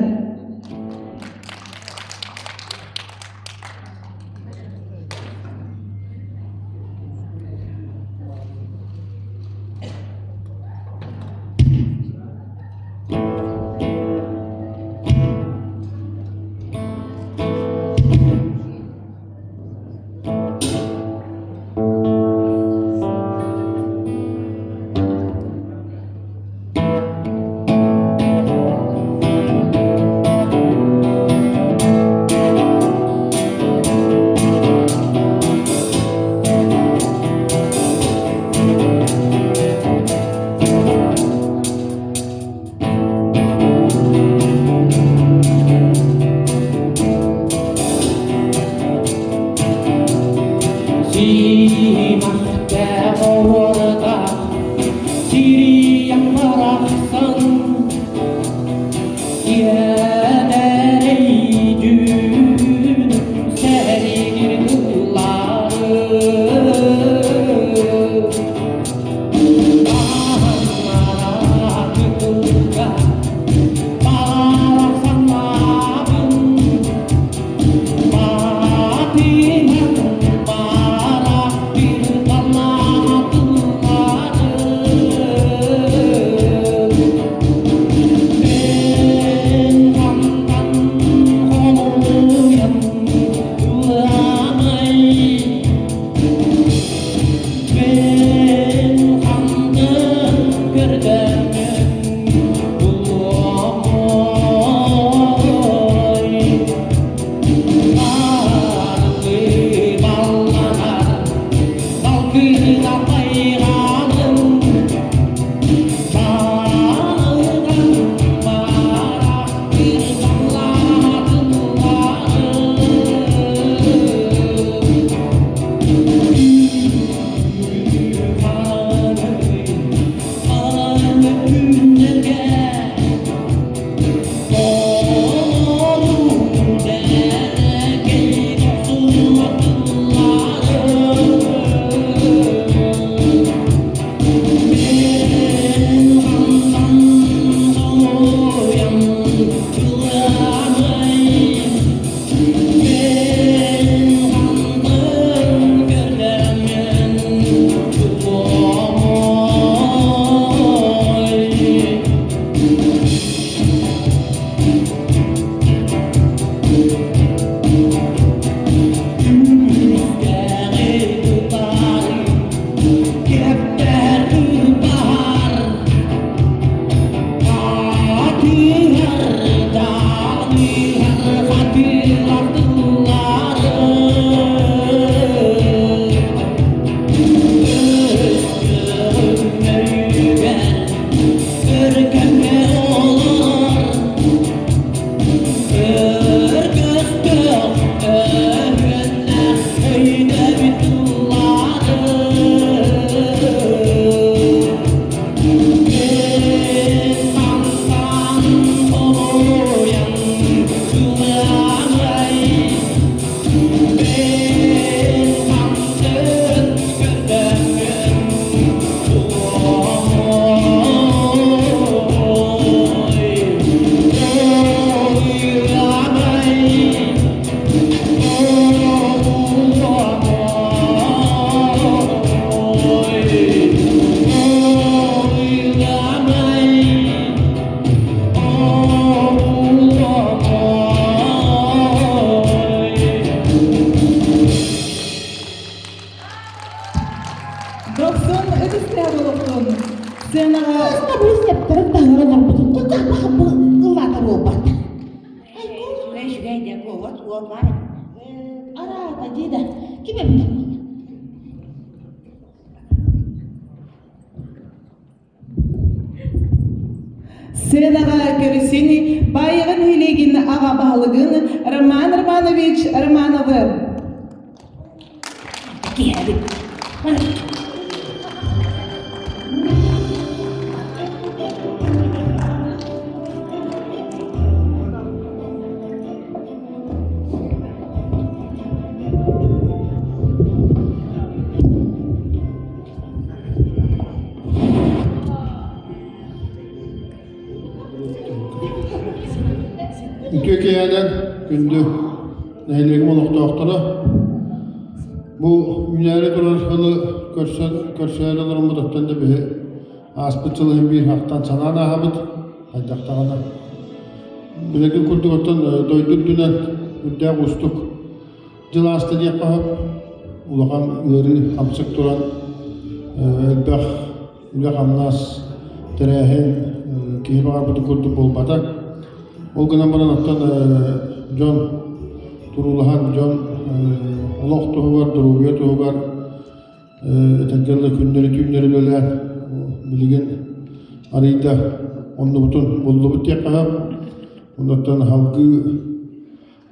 [SPEAKER 4] Сценаҕа
[SPEAKER 3] Ыстабыыс тэптэрин таһыгар олорбутун кутаапа ыллаатар буолбат. Үчүгэй үчүгэй диэн уот уол баар араата дии да ким эбитэ буолла?
[SPEAKER 4] Сценаҕа көрүсүн Баайаҕа нэһилиэгин аҕа баһылыгын Роман Романович Романовы.
[SPEAKER 3] Киһэбит.
[SPEAKER 8] Үтүө киэһэнэн күндү нэһилиэгим олохтоохторо бу үүнээри турар сылы көрсөн көрсөөрү олороммут оттон да биһи ааспыт сыл иһин биир ахтан санаан ааһабыт хайдах даҕаны билигин курдук оттон дойду үрдүнэн үрдээх уустук Дьыл ааста диэххэ сөп. Улахан ыарыы, хамсык туран элбэх үлэ-хамнас, тэрээһин киһи баҕарбытын курдук буолбата. Ол гынан баран оттон дьон туруулаһан, дьон олох туһугар, доруобуйа туһугар этэргэ дылы күннэри-түүннэри үлэлээн билигин арыйда оннубутун буллубут диэххэ сөп. Оннуттан салгыы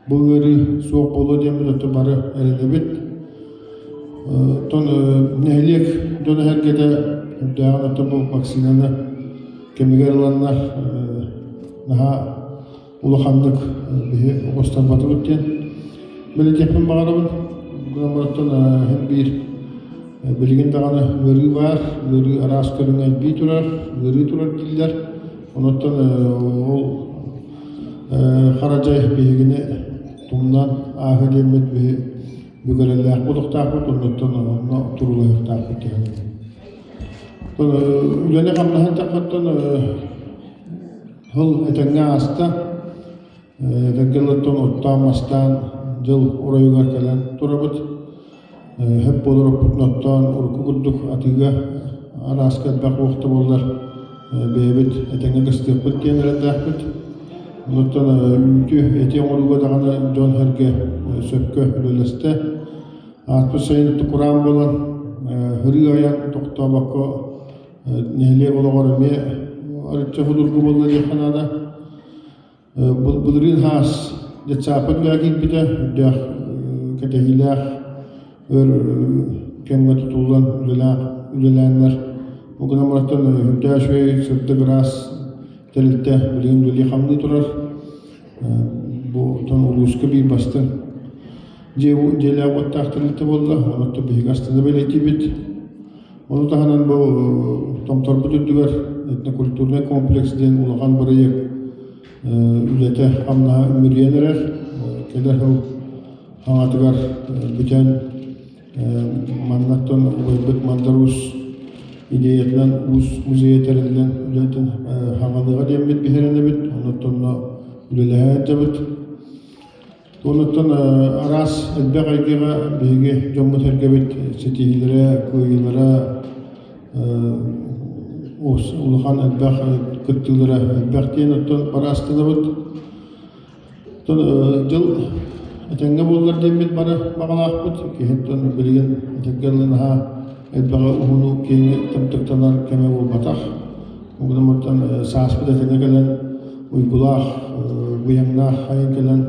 [SPEAKER 8] Бу ыарыы суох буолуо диэммит оттон бары эрэнэбит. Оттон нэһилиэк дьоно-сэргэтэ үрдээҕин оттон бу вакцинаны кэмигэр ыланнар наһаа улаханнык биһи оҕустарбатыбыт диэн бэлиэтиэхпин баҕарабын. Гынан баран иһин биир билигин даҕаны ыарыы баар, ыарыы араас көрүҥэ элбии турар, ыарыы турар дииллэр. Онуттан ол Харадьай биһигини тумнан ааһа диэммит биһи бүгэрэлээхпит утахтаахпыт оннуттан онно туруулаһыахтаахпыт диэн. Үлэни хамнаһын таххаттан сыл этэҥҥэ ааста. Этэҥҥэ ылыттан оттоон-мастаан дьыл оройугар кэлэн турабыт. Хөп буолар оппутун оттоон урукку курдук атыыга арааска элбэх уохта буоллар бэйэбит этэҥҥэ кыстыахпыт диэн эрэллээхпит. Онуттан үүтү, эти оҥорууга даҕаны дьон-сэргэ сөпкө үлэлэстэ. Ааспыт сайын кураан буолан һырыы айан тохтообокко нэһилиэк олоҕор эмиэ арычча судургу буолла диэххэ наада. Былырыын хаас детсааппыт үлэҕэ киирбитэ, үрдээх кэтэһиилээх өр кэмҥэ тутуллан үлэлээннэр ол гынан баран үрдээх үчүгэй сырдык ыраас тэрилтэ билигин үлэлии-хамныы турар. Бу оттон улууска биир бастыҥ дьиэлээх уоттаах тэрилтэ буолла, онон биһиги астына бэлиэтиибит. Ону таһынан бу Томторбут үрдүгэр этнокультурнай комплекс диэн улахан бырайыак үлэтэ хамнаһа үмүрүйэн эрэр. Кэлэр сыл хаҥатыгар бүтэн маннаттан убайбыт Мандар Уус идеятынан Уус музейа тэриллэн үлэтин хаҥалыаҕа диэммит биһирэнэбит. Оннуттан үлэлэһэ сылдьабыт. Онуттан араас элбэх эйгэҕэ биһиги дьоммут-сэргэбит ситиһиилэрэ, кыайыылара улахан элбэх кыттыылара элбэх диэн оттон бары астынабыт. Оттон дьыл этэҥҥэ буоллар диэммит бары баҕалаахпыт. Киһиттэн билигин этэҥҥэ ылыы наһаа элбэҕи уһуну киэҥи тымтыктанар кэмэ буолбатах. Оттон сааспыт этэҥҥэ кэлэн уйгулаах, быйаҥнаах айан кэлэн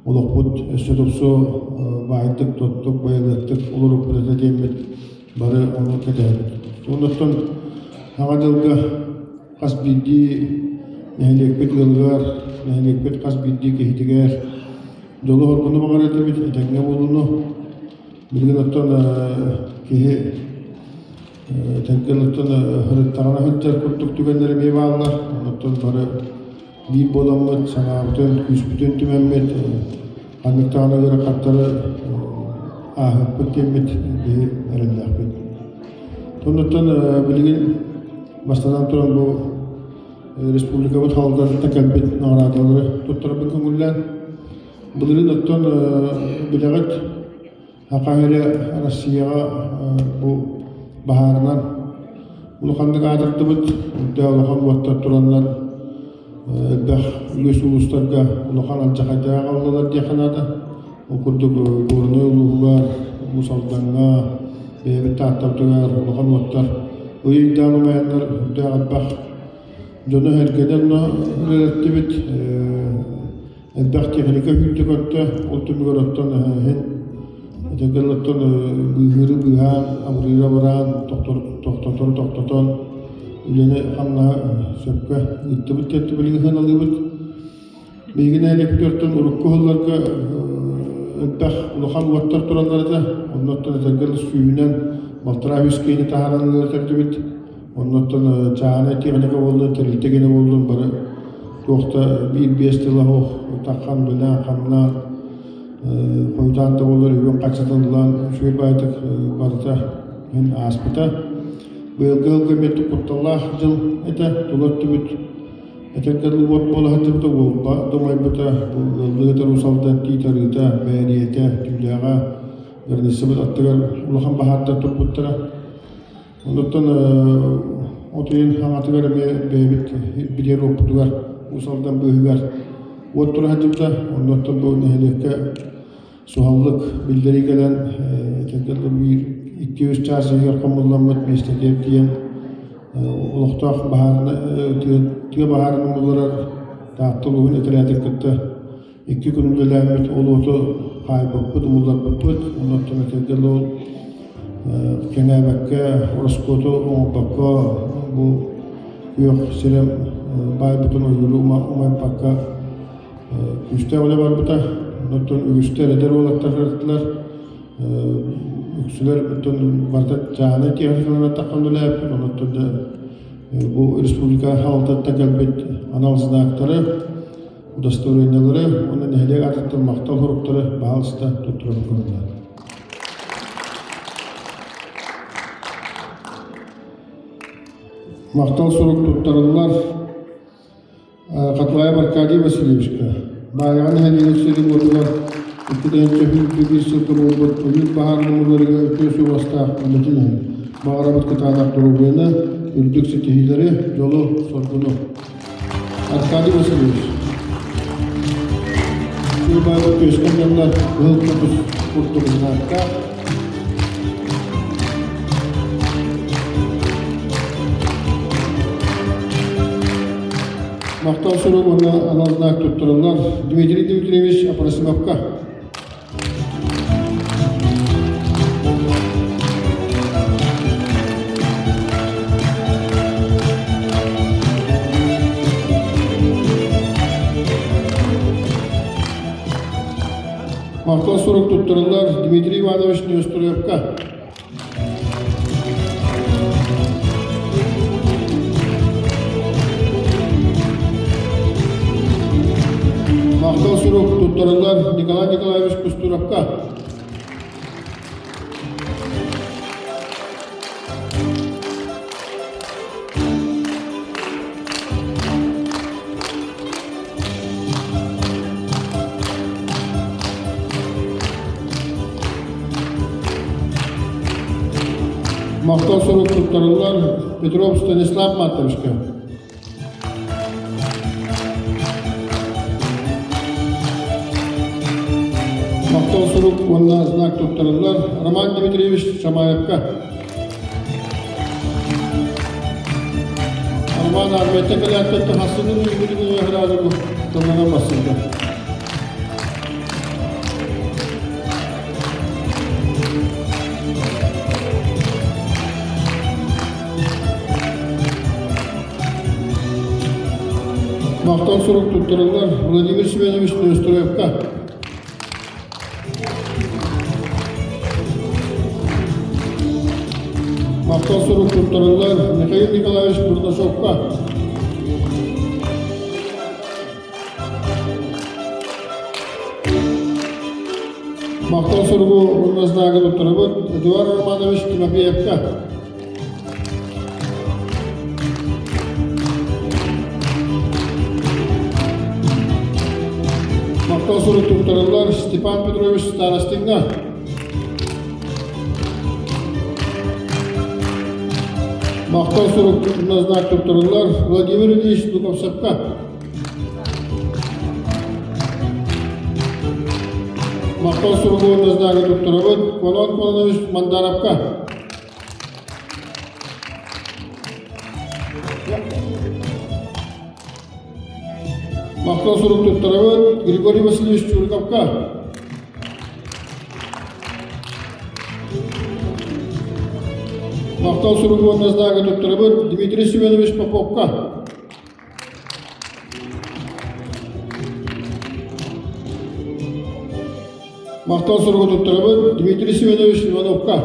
[SPEAKER 8] олохпут өссө тупсу баайдык, тоттук, байылыаттык олорукпут этэ диэммит бары ону кэтэһэбит. Оннуттан Саҥа дьылга хас биирдии нэһилиэкпит ыалыгар, нэһилиэкпит хас биирдии киһитигэр дьолу-соргуну баҕарар этибит, этэҥҥэ буолууну. Билигин оттон киһи Тэҥкэлэттэн ырыттаҕына сылдьар курдук түгэннэр эмиэ бааллар. Онтон бары биир буоламмыт, санаабытын, күүспүтүн түмэммит, ханнык даҕаны ыарахаттары ааһыахпыт диэммит биһи эрэллээхпит. Оннуттан билигин бастатан туран бу республикабыт халалтатыттан кэлбит наҕараадалары туттарарбын көҥүллээн, былырыын оттон билэҕит Саха сирэ Россияҕа бу баһаарынан улаханнык аатырдыбыт. Үрдээх улахан уоттар тураннар элбэх үгүс улуустарга улахан алдьархайдаах аҕаллылар диэххэ наада. Ол курдук Горнай улууһугар, Уус Алдаҥҥа, бэйэбит Тааттабытыгар улахан уоттар ый ыйдаан умайаннар үрдээх элбэх дьону сэргэни онно үлэлэттибит. Элбэх техника сүүрдэ-көттө, ол түмүгэр оттон иһин этэргэ оттон быыһыыры быыһаан, абырыыры абыраан, тохтотору тохтотон үлэни-хамнаһы сөпкө ыыттыбыт диэн билигин сыаналыыбыт. Биһиги нэһилиэкпититтэн урукку сылларга элбэх улахан уоттар тураллар этэ. Оннуттан этэргэ сүүһүнэн балтараа үс киһини таһааран үлэлэтэрдибит. Оннуттан чааһынай техника буоллун, тэрилтэ гинэ буоллун бары туох да биир-биэс тыла суох таххан, үлэлээн, хамнаан, хойутаан да буоллар үбүн хаччытыллан үчүгэй баайдык барыта мин ааспыта. Быйылгы сылга эмиэ кутталлаах дьыл этэ, тула өттүбүт этэргэ дылы уот буола сылдьыбыта, уолба да умайбыта, бу ыаллыы ытар Уус Алдан Тиит Арыыта, Бээрийэтэ, Түүлээҕэ, границабыт аттыгар улахан баһаардар турбуттара. Онуттан от ыйын хаҥатыгар эмиэ бэйэбит билэр уоппутугар Уус Алдан быыһыгар уот тура сылдьыбыта. Оннуттан бу нэһилиэккэ суһаллык биллэрии кэлэн этэргэ биир 2-3 чаас иһигэр хомулламмыт миэстэтигэр тиийэн олохтоох баһаарына тыа баһаарын умулларар Таатта улууһун этэрээтин кытта икки күн үлэлээммит ол уоту хаайбыппыт, умулларбыппыт. Оннуттан этэргэ дылы ол кэҥээбэккэ, ороскуоту оҥорбокко бу күөх сирэм баайбытын ойууру умайбакка күүстээх үлэ барбыта. Оннуттан үгүстэр эдэр уолаттар сырыттылар. Үксүлэр оттон барыта чааһынай техникаларынан таххан үлэлээппит. Оннуттан да бу республика салалтатыттан кэлбит анал знактары удостоверениелары уонна нэһилиэк аатыттан махтал суруктары баһаалыста туттаран көрүллэр. Махтал сурук туттарыллар Хатылаев Аркадий Васильевичка, Баайаҕа нэһилиэгин сирин уотугар 2 сүүс сылга буолбут ойуур баһаарын умулларыга үтүө суобастаах үлэтин иһин баҕарабыт кытаанах доруобуйаны, үрдүк ситиһиилэри, дьолу-соргуну. Аркадий Васильевич, Куйбаева түөскэ дьоннор кыһыл көмүс курдук знактаах. Махтал сурук уонна анал знак туттарыллар Дмитрий Дмитриевич Апросимовка. Махтал сурук туттарыллар Дмитрий Иванович Неустроевка. Махтал сурук туттарыллар Николай Николаевич Кустуровка. Махтал сурук туттарыллар Петров Станислав Матовичка. Махтал сурук уонна знак туттарыллар Роман Дмитриевич Шамаевка. Роман армията кэлээттэн хассынын үйгүтүн ыһыраады бу тылланан бассыгда. Махтал сурук туттарыллар Владимир Семенович Неустроевка. Махтал сурук туттарыллар Михаил Николаевич Бурнашовка. Махтал суругу уонна знагы туттарабыт Эдуард Романович Тимофеевка. Махтал сурук туттарыллар Степан Петрович Старостиҥҥа. Махтал сурук знак туттарыллар Владимир Ильич Луковцевка. Махтал суругу уонна знагы туттарабыт Конон Кононович Мандаровка. Махтал сурук туттарабыт Григорий Васильевич Чуриковка. Махтал сурук уонна знагы туттарабыт Дмитрий Семенович Поповка. Махтал суругу туттарабыт Дмитрий Семенович Ивановка.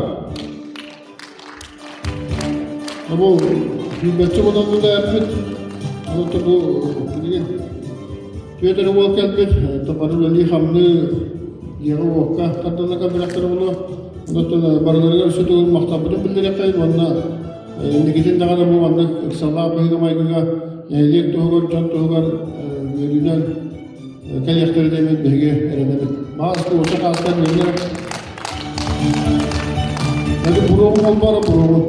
[SPEAKER 8] Бу билбэтчи буолан эппит. Оны бу билигин Петр уол кэлбит, бары үлэлии-хамныы дьиэҕэ-уокка тардылла кэлбэтэхтэрэ буолуо. Онон барыларыгар өссө төгүл махталбытын биллэриэххэйин уонна инникитин даҕаны бу маннык ыксаллаах быһыыга-майгыга нэһилиэк туһугар, дьон туһугар үөрүүнэн кэлиэхтэрэ диэммит биһиги эрэнэбит. Маас уоча хаастан үөрэнэр. Эти буруоҕум олбара буруоҕум.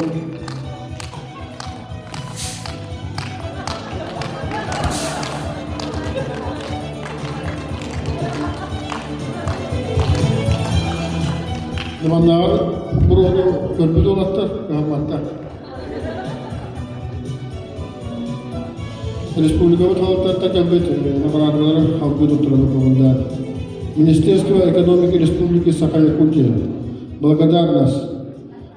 [SPEAKER 8] Маннааҕар буруону көрбүт уолаттар кыһамматтар. Республикабыт халыктарта кэлбит наҕараадалары халбыы туттаран көҥүллээн. Министерство экономики Республики Саха-Якутия. Благодарность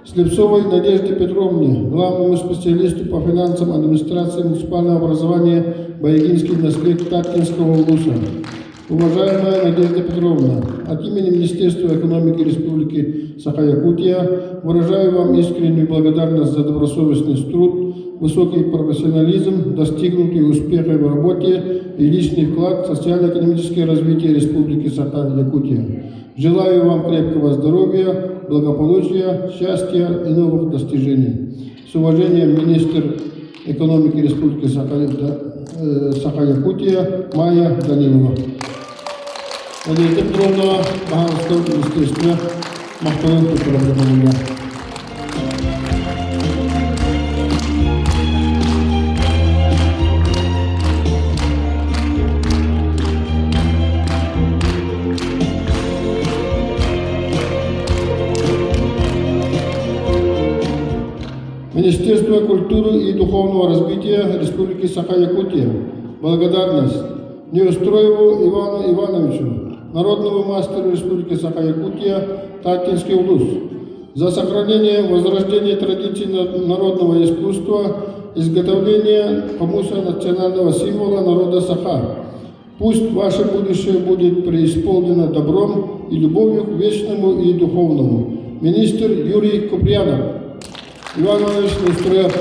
[SPEAKER 8] Слепцовой Надежде Петровне, главному специалисту по финансам администрации муниципального образования Баягинский наслед Таткинского улуса. Уважаемая Надежда Петровна, от имени Министерства экономики Республики Саха-Якутия выражаю вам искреннюю благодарность за добросовестный труд, высокий профессионализм, достигнутые успехи в работе и личный вклад в социально-экономическое развитие Республики Саха-Якутия. Желаю вам крепкого здоровья, благополучия, счастья и новых достижений. С уважением, министр экономики Республики Саха-Якутия Майя Данилова. Надежда Петровна, Баһаалыста министерство махталын туттарар Министерство культуры и духовного развития Республики Саха-Якутия. Благодарность Неустроеву Ивану Ивановичу, народному мастеру Республики Саха-Якутия, Татинский улус, за сохранение возрождение традиций народного искусства, изготовление помуса национального символа народа Саха. Пусть ваше будущее будет преисполнено добром и любовью к вечному и духовному. Министр Юрий Куприянов. Иван Иванович Нестроев.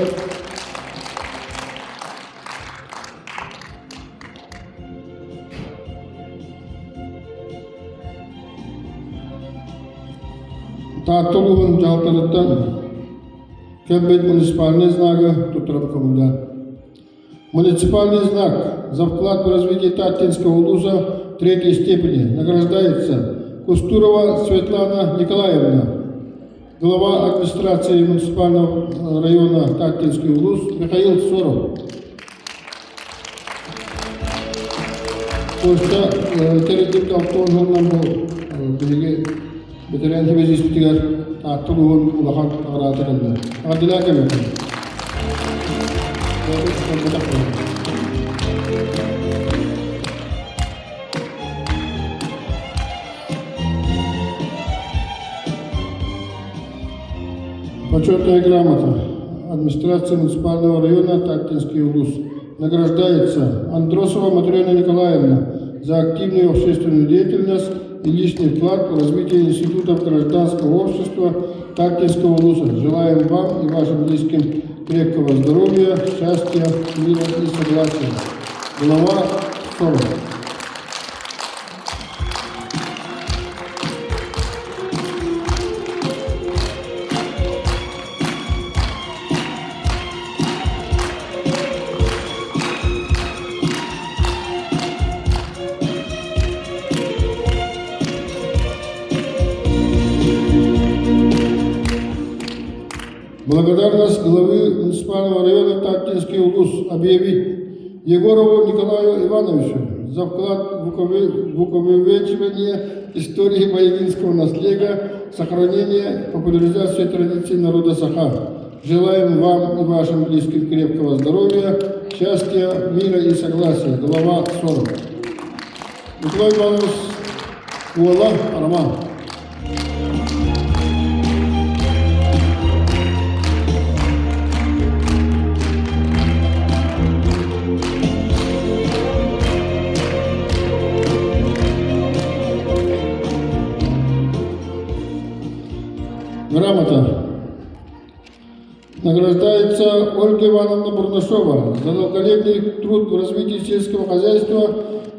[SPEAKER 8] Таатта улууһун дьаһалтатыттан кэлбит муниципальнай знагы туттаран көҥүллээн. Муниципальный знак за вклад в развитие Таттинского улуса третьей степени награждается Кустурова Светлана Николаевна, глава администрации муниципального района Таттинский улус Михаил Соров. Почта тэрилтибит алтон сылынан бу биһиги бэтэрээн хибэзиспитигэр Таатта улууһун улахан наҕараада кэллэ. Эҕэрдэлээн кэлбэппин. Почетная грамота администрации муниципального района Таттинский улус награждается Андросова Матрена Николаевна за активную общественную деятельность и личный вклад в развитие институтов гражданского общества Таттинского улуса. Желаем вам и вашим близким крепкого здоровья, счастья, мира и согласия. Глава 40. Благодарность главы муниципального района Таттинский улус объявить Егорову Николаю Ивановичу за вклад в увековечивание истории баягинского наследия, сохранение, популяризацию традиций народа Саха. Желаем вам и вашим близким крепкого здоровья, счастья, мира и согласия. Глава 40. Николай Иванович уола Роман. Грамота. Награждается Ольга Ивановна Бурнашова за долголетний труд в развитии сельского хозяйства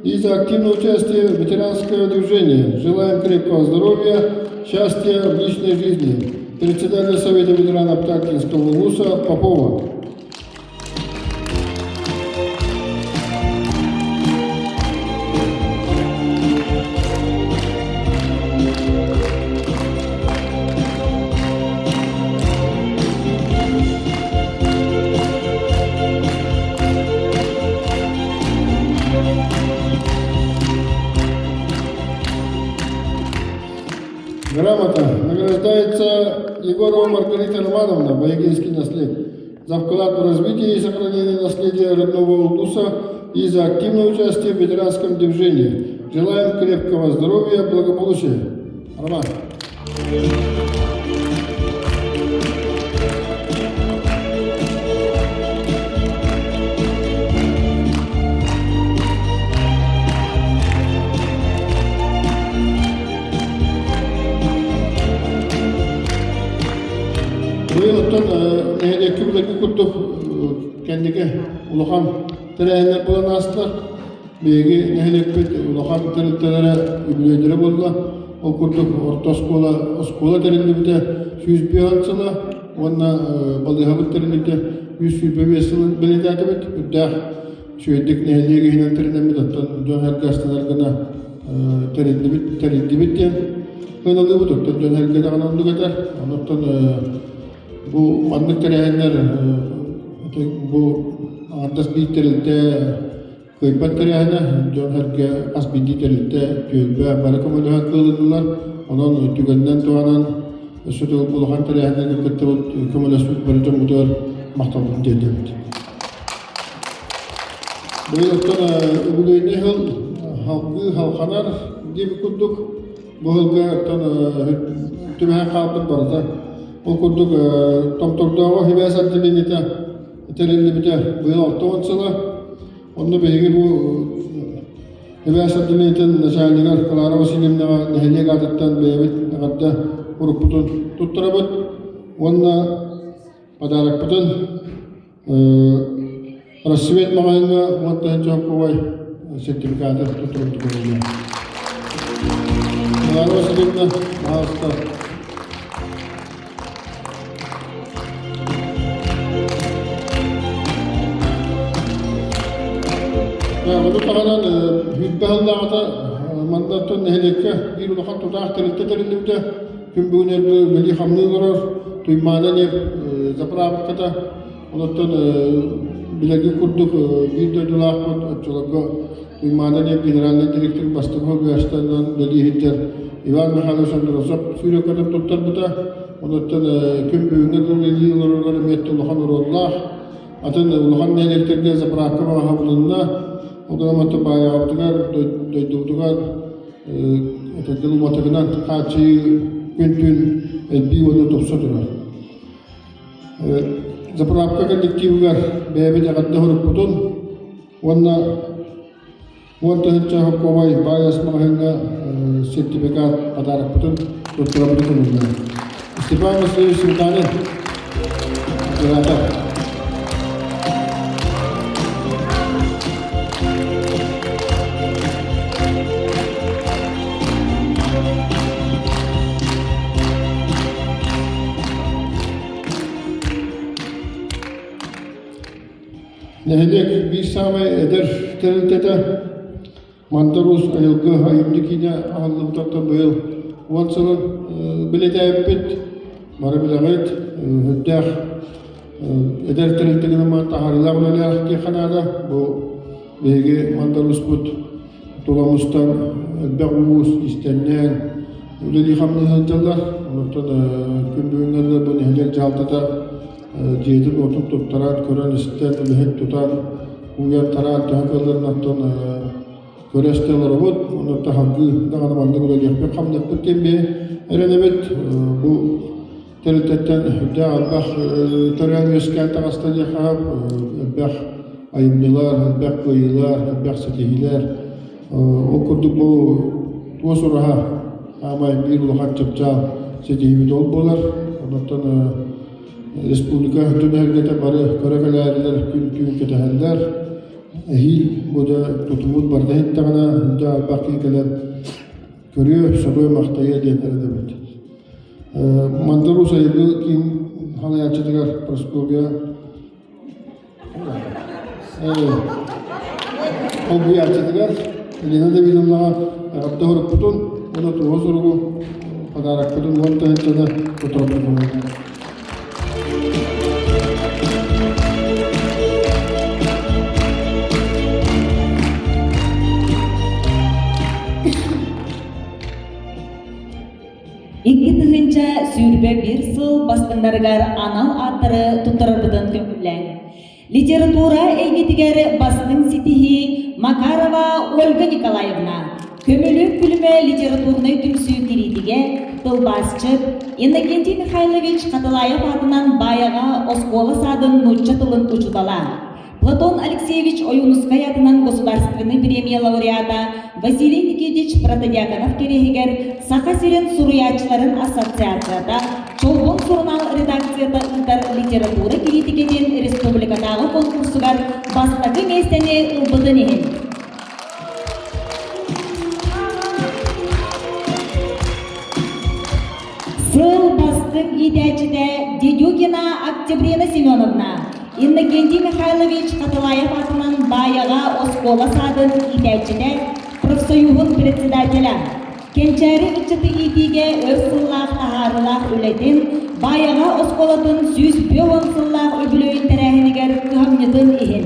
[SPEAKER 8] и за активное участие в ветеранском движении. Желаем крепкого здоровья, счастья в личной жизни. Председатель Совета ветеранов Тактинского вуза Попова. Грамота награждается Егорова Маргарита Романовна, Баягинский наслед, за вклад в развитие и сохранение наследия родного Улуса и за активное участие в ветеранском движении. Желаем крепкого здоровья, благополучия. Роман. Быйыл оттон нэһилиэккэ билэргэ курдук кэнники улахан тэрээһиннэр буолан аастылар. Биһиги нэһилиэкпит улахан тэрилтэлэрэ үбүлүөйдэрэ буолла. Ол курдук орто оскуола оскуола тэриллибитэ 105 сыла уонна балыыһабыт тэриллибитэ 125 сылын бэлиэтээтибит. Үрдээх үчүгэйдик нэһилиэк иһинэн тэринэммит, оттон дьон эргэ астанар гына тэриллибит, тэрийдибит диэн ыналыыбыт. Оттон дьон эргэ даҕаны оннук этэр. Онуттан бу маннык тэрээһиннэр бу аҥардас биир тэрилтэ кыайбат тэрээһинэ, дьон эргэ хас биирдии тэрилтэ түөлбэ бары көмөлөһөн кыалыннылар. Онон түгэнинэн туһанан өссө төгүл улахан тэрээһиннэргэ кыттыбыт, көмөлөспүт бары дьоммутугар махталбытын тиэрдэбит. Быйыл оттон үбүлүөйнэй сыл халгыы халханар диэбит курдук бу сылга оттон түбэһэн хаалбыт барыта. Ол курдук Томтордооҕу сибээс отделениета тэриллибитэ быйыл 60 сыла. Онно биһиги бу сибээс отделениетын начальнигар Клара Васильевнаҕа нэһилиэк аатыттан бэйэбит эҕэрдэ урукпутун туттарабыт уонна подарокпытын Рассвет маҕаһыыҥҥа 10 чооккубай сертификаты туттарбыт көрүллэр. Клара Васильевна, пожалуйста. Ону таһынан сүүрбэ сыллааҕыта мандаттан нэһилиэккэ биир улахан тутаах тэрилтэ тэриллибитэ. Күн бүгүн үлэлии-хамныы олорор Туймаана нефть заправката Онуттан билэргит курдук биир дойдулаахпыт оччолорго Туймаада диэн генеральнай директор бастакы солбуйааччытынан үлэлии сылдьар Иван Михайлович Андросов сүүрэ-көтөн туттарбыта. Онуттан күн бүгүҥҥэ дылы үлэлии олороругар эмиэ улахан оруоллаах. Атын улахан нэһилиэктэргэ заправка баҕаһа булунна. Ол гынан Баайаҕабытыгар, дойдубутугар этэргэ уматыгынан хааччыйыы күн-түүн элбии уонна тупса турар. Заправка коллективыгар бэйэбит эҕэрдэ суруйбутун уонна 10 000 сокуобай баай ас маҕаһыыҥҥа сертификат подарокпытын туттарабытын көҥүллээн. Степан Васильевич Сметанин, оператор. Нэһилиэк биир саамай эдэр тэрилтэтэ Мандар Уус айылгы айымньы киинэ аһыллыбытыттан быйыл 10 сылын бэлиэтээбиппит. Бары билэҕит, үрдээх эдэр тэрилтэ гынан таһаарыылаах үлэлээх диэххэ наада. Бу биһиги Мандар-Ууспут тула мустан элбэх уус, иистэнньэҥ үлэлии-хамныы сылдьаллар. Онтон күн бүгүҥҥэ бу нэһилиэк дьаһалтата дьиэтин-уотун туттаран, көрөн-истэн, үлэһит тутан, ууйан-тараан төһө кыалларын оттон көрө-истэ олоробут. Онон таһалгыы даҕаны маннык үлэлиэхпит-хамныахпыт диэн биһи эрэнэбит. Бу тэрилтэттэн үрдээх элбэх төрөөн үөскээн таҕыста диэххэ элбэх айымньылар, элбэх кыайыылар, элбэх ситиһиилэр. Ол курдук бу туос ураһа аамай биир улахан чыпчаал ситиһиибит ол буолар. Онтон республика түмэһэргэтэ бары көрө кэлээрилэр күн-түүн кэтэһэллэр. Эһиил бу да тутуубут барыта иһиттэҕинэ, үрдээх элбэх киһи кэлэн көрүө, сөҕүө-махтайыа диэн эрэнэбит. Мандар Уус Айылгы киин салайааччытыгар Прасковья холбуйааччытыгар Елена Давидовнаҕа эҕэрдэ сурукпутун уонна туоһу суругу подарокпытын 10 тыһыынчаны туттарбытын
[SPEAKER 2] 2021 сыл бастыҥнарыгар анал ааттары туттарарбытын көҥүллээҥ. Литература эйгэтигэр бастыҥ ситиһии Макарова Ольга Николаевна, Көмүлүк күлүмэ литературнай түмсүү кириитигэ, тылбаасчыт Иннокентий Михайлович Хатылаев аатынан Баайаҕа оскуола саадын нуучча тылын учуутала, Платон Алексеевич Ойуунускай аатынан Государственнай премия лауреата Василий Никитич Протодьяконов кэриэһигэр Саха сирин суруйааччыларын ассоциацията Чолбон сурунаал редакцията ыытар литература кириитикэтин республикатааҕы конкурсугар бастакы миэстэни ылбытын иһин Сыл бастыҥ иитээччитэ Дедюкина Октябрина Семеновна, Иннокентий Михайлович Хатылаев аатынан Баайаҕа оскуола саадын иитээччитэ, профсоюһун председателэ. Кэнчээри ыччаты иитиигэ өр сыллаах таһаарыылаах үлэтин, Баайаҕа оскуолатын 150 сыллаах үбүлүөйүн тэрээһинигэр кыһамньытын иһин.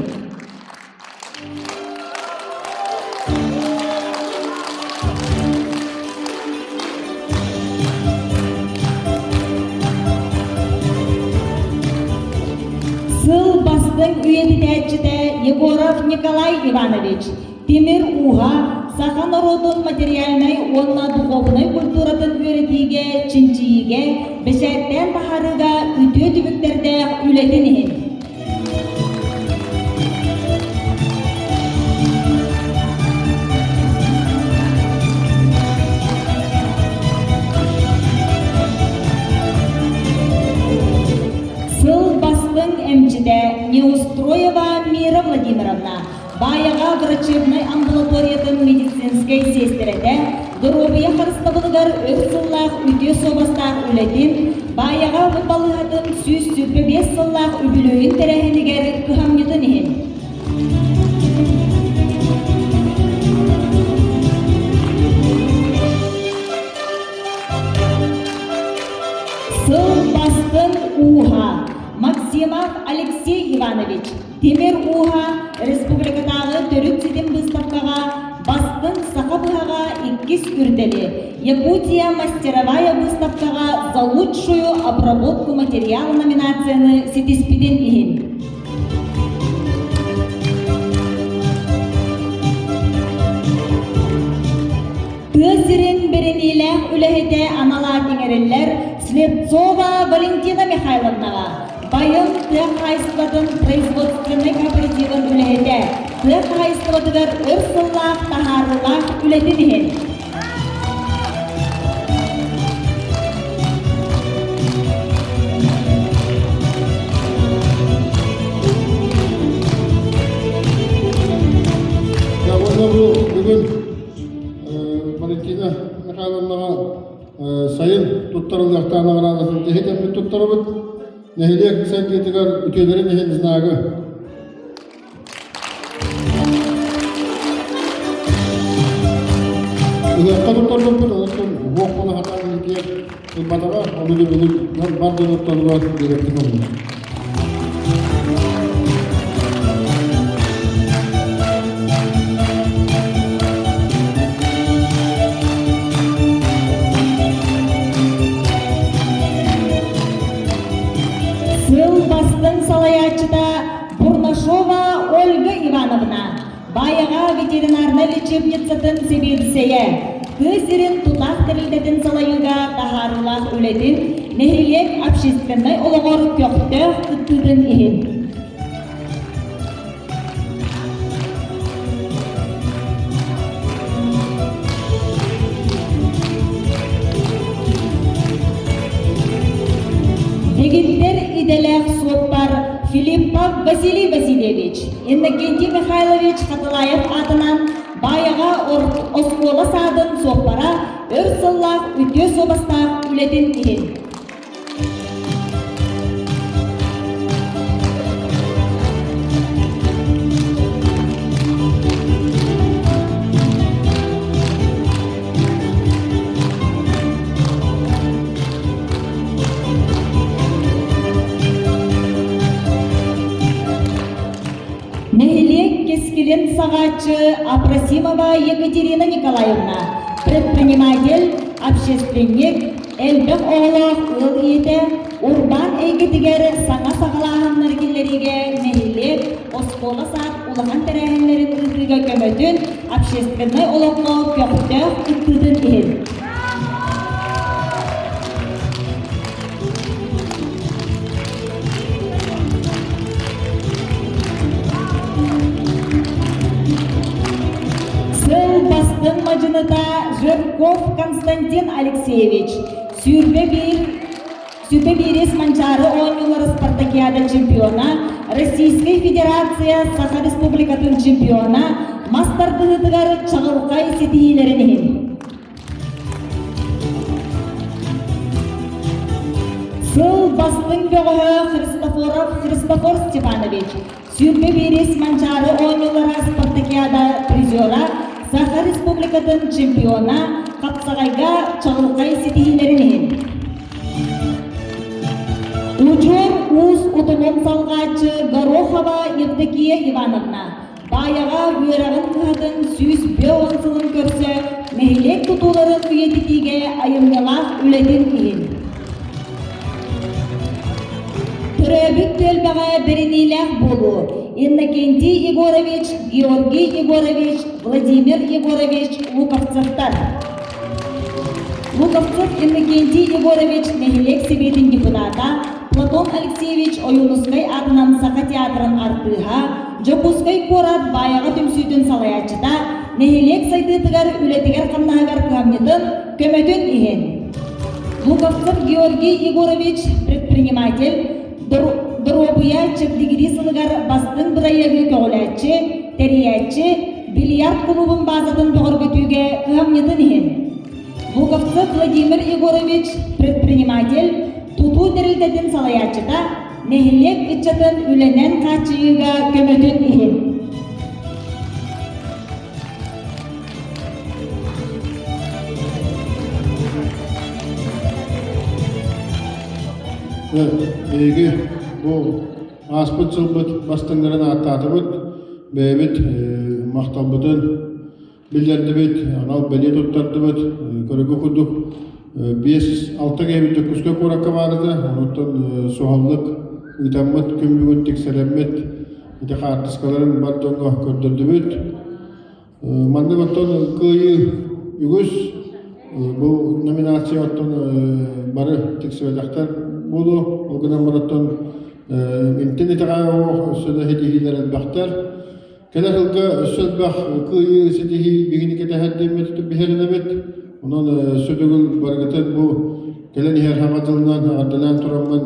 [SPEAKER 2] Сыл бастыҥ үйэтитээччитэ Егоров Николай Иванович, Тимир ууһа, саха норуотун материальнай уонна духуобунай культуратын үөрэтиигэ, чинчийиигэ, бэчээттээн таһаарыыга үтүө түмүктэрдээх үлэтин иһин. Сыл бастыҥ эмчитэ Неустроева Мира Владимировна Баайаҕа врачебнай амбулаториятын медицинскэй сиэстэрэтэ доруобуйа харыстабылыгар өр сыллаах үтүө суобастаах үлэтин Баайаҕа балыыһатын 125 сыллаах үбүлүөйүн тэрээһинигэр кыһамньытын иһин. Сыл бастыҥ ууһа Максимов Алексей Иванович Тимир ууһа республикатааҕы төрүт ситим быыстапкаҕа Бастыҥ саха быһаҕа иккис үрдэли, Якутия мастеровая выставкаҕа За лучшую обработку материала номинацияны ситиспитин иһин. Тыа сирин бэриниилээх үлэһитэ анал аат иҥэриллэр Слепцова Валентина Михайловнаҕа Байым тыа хаһаайыстыбатын производственнай кооперативын үлэһитэ, тыа хаһаайыстыбатыгар өр сыллаах таһаарыылаах үлэтин иһин.
[SPEAKER 8] Уонна бу бүгүн Валентина Михайловнаҕа сайын туттарыллыахтаах наҕараадатын тэһи кэммит туттарабыт. Нэһилиэк сайдыытыгар үтүөлэрин иһин знагы. Ыһыахха туттарбыппыт, онтон уһуох буола сатаан илиитигэр ылбатаҕа, ону да бүгүн бар дьон ортолоругар биэрэттик ылла.
[SPEAKER 2] Сыл бастыҥ салайааччыта Бурнашова Ольга Ивановна, Баайаҕа ветеринарнай лечебницатын сэбиэдиссэйэ, тыа сирин тутаах тэрилтэтин салайыыга таһаарыылаах үлэтин, нэһилиэк общественнай олоҕор көхтөөх кыттыытын иһин. Дэгиттэр идэлээх суоппар Филиппов Василий Васильевич, Иннокентий Михайлович Хатылаев аатынан Баайаҕа оскуола саадын суоппара өр сыллаах үтүө суобастаах үлэтин иһин. Нэһилиэк кэскилин саҕааччы Апросимова Екатерина Николаевна, предприниматель, общественник, элбэх оҕолоох ыал ийэтэ, урбаан эйгэтигэр саҥа саҕалааһыннары киллэриигэ нэһилиэк, оскуола-саад улахан тэрээһиннэрин ыытыыга көмөтүн, общественнай олоххо көхтөөх кыттыытын иһин. Сыл бастыҥ мадьыныта Жирков Константин Алексеевич, 21 Сүпэ биирис Манчаары оонньуулара спартакиада чемпиона, Российскай Федерация Саха Республикатын чемпиона, мас тардыһыытыгар чаҕылхай ситиһиилэрин иһин. Сыл бастыҥ бөҕөһө Христофоров Христофор Степанович, Сүүрбэ биирис Манчаары оонньуулара спартакиада призера, Саха Республикатын чемпиона, хапсаҕайга чаҕылхай ситиһиилэрин иһин. Удьуор уус утумун салҕааччы Горохова Евдокия Ивановна Баайаҕа үөрэҕин кыһатын 150 сылын көрсө нэһилиэк тутууларын үйэтитиигэ айымньылаах үлэтин иһин. Төрөөбүт түөлбэҕэ бэриниилээх буолуу Иннокентий Егорович, Георгий Егорович, Владимир Егорович Луковцевтар. Луковцев Иннокентий Егорович нэһилиэк сэбиэтин депутата, Платон Алексеевич Ойуунускай аатынан Саха театрын артыыһа, Дьокуускай куорат Баайаҕа түмсүүтүн салайааччыта, нэһилиэк сайдыытыгар үлэтигэр-хамнаһыгар кыһамньытын, көмөтүн иһин. Луковцев Георгий Егорович, предприниматель, доруобуйа чэбдигирии сылыгар бастыҥ бырайыагы көҕүлээччи, тэрийээччи, бильярд кулуубун баазатын бөҕөргөтүүгэ кыһамньытын иһин. Луковцев Владимир Егорович, предприниматель, тутуу тэрилтэтин салайааччыта, нэһилиэк ыччатын үлэнэн хааччыйыыга көмөтүн иһин.
[SPEAKER 8] Биһиги бу ааспыт сылбыт бастыҥнарын ааттаатыбыт, бэйэбит махталбытын биллэрдибит, анал бэлиэ туттардыбыт. Көрөгө курдук 5-6 киһибит Дьокуускай куоракка баар этэ, онтон суһаллык ыытаммыт, күн бүгүн тиксэрэммит ити хаартыскаларын бар дьоҥҥо көрдөрдүбүт. Маннык оттон кыайыы үгүс бу номинация оттон бары тиксибэтэхтэр буолуо. Ол гынан баран оттон интин итэҕэйэ өссө да ситиһиилэр элбэхтэр. Кэлэр сылга өссө элбэх кыайыы ситиһии биһигини кэтэһэр диэммит биһирэнэбит. Онон өссө төгүл барыгытын бу кэлэн иһэр саҥа дьылынан эҕэрдэлээн тураммын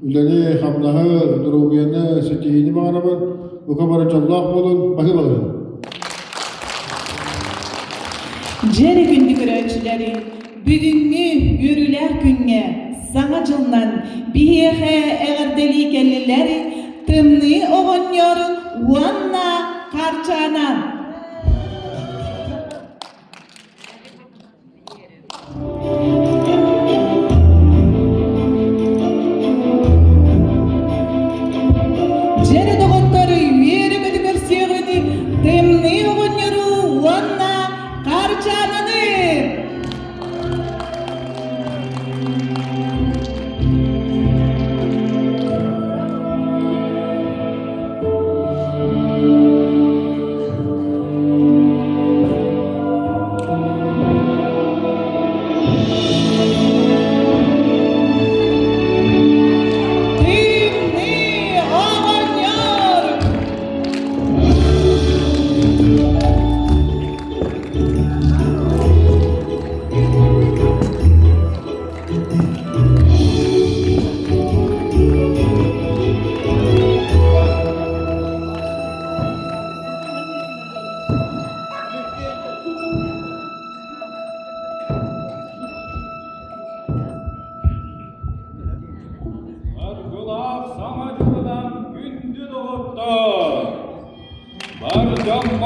[SPEAKER 8] үлэни, хамнаһы, доруобуйаны, ситиһиини баҕарабын. Бука бары дьоллоох буолун, баһыыбаларын!
[SPEAKER 4] Дьиэ күндү көрөөччүлэри, бүгүҥҥү үөрүүлээх күҥҥэ Саҥа дьылынан биһиэхэ эҕэрдэлии кэллилэр Тымныы оҕонньор уонна Хаарчаана.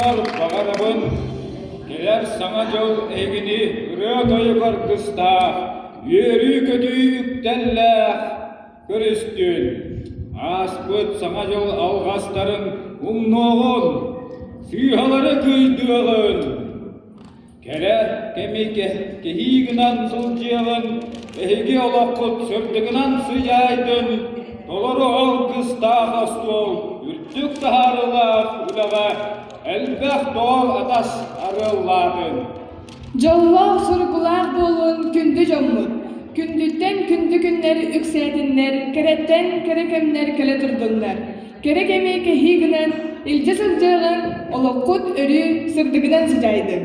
[SPEAKER 10] дьоммор баҕарабын кэлэр Саҥа дьыл эһигини ырыа-тойук аргыстаах, үөрүү-көтүү үктэллээх көрүстүн. Ааспыт Саҥа дьыл алҕастарын умнуоҕун, сыыһалары кыйдыаҕын. Кэрэ кэми кэһии гынан сылдьыаҕын, эһиги олоххут сырдыгынан сыдьаайдын, толору алгыстаах остуол үрдүк таһаарыылаах үлэҕэ элбэх доҕор-атас арыаллаатын.
[SPEAKER 11] Дьоллоох суругулаах буолун күндү дьоммут! Күндүттэн күндү күннэр үксээтиннэр, кэрэттэн кэрэ кэмнэр кэлэ турдуннар! Кэрэ кэми кэһии гынан илдьэ сылдьыаҕыҥ, олоххут өрүү сырдыгынан сыдьаайдын.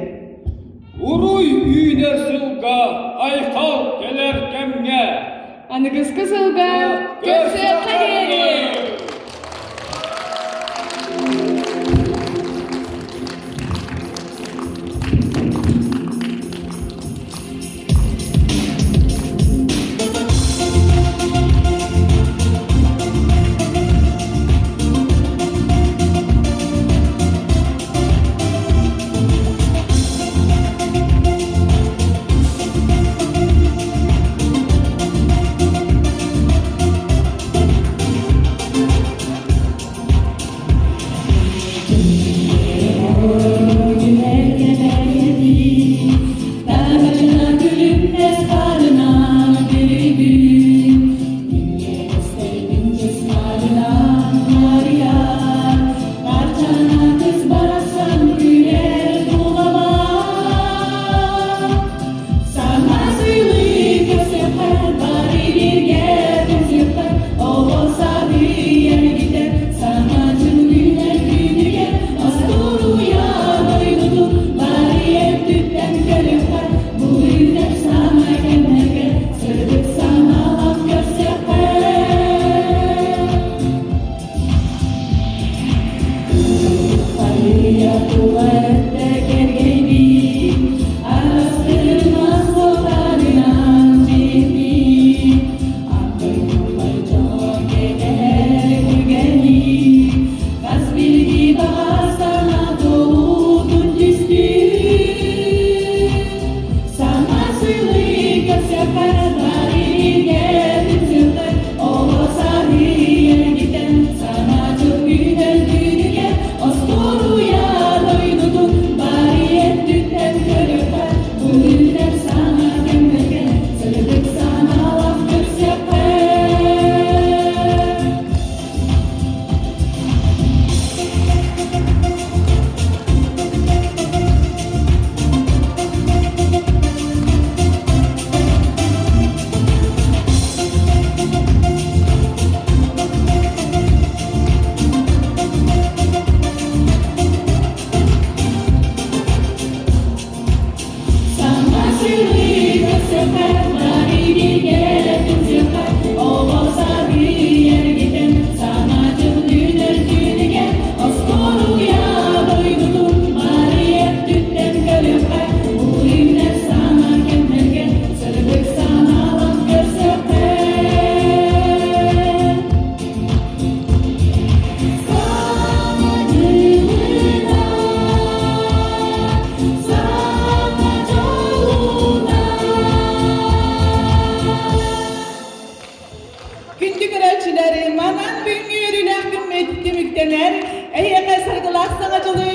[SPEAKER 10] Уруй үүнэр сылга, айхал кэлэр кэмҥэ!
[SPEAKER 11] Аныгыскы сылга көрсүөххэ диэри!
[SPEAKER 4] Күндү көрөөччүлэр, манан бүгүҥҥү үөрүүлээх күммүт түмүктэнэр. Эһиэхэ саргылаах саҥа дьылы!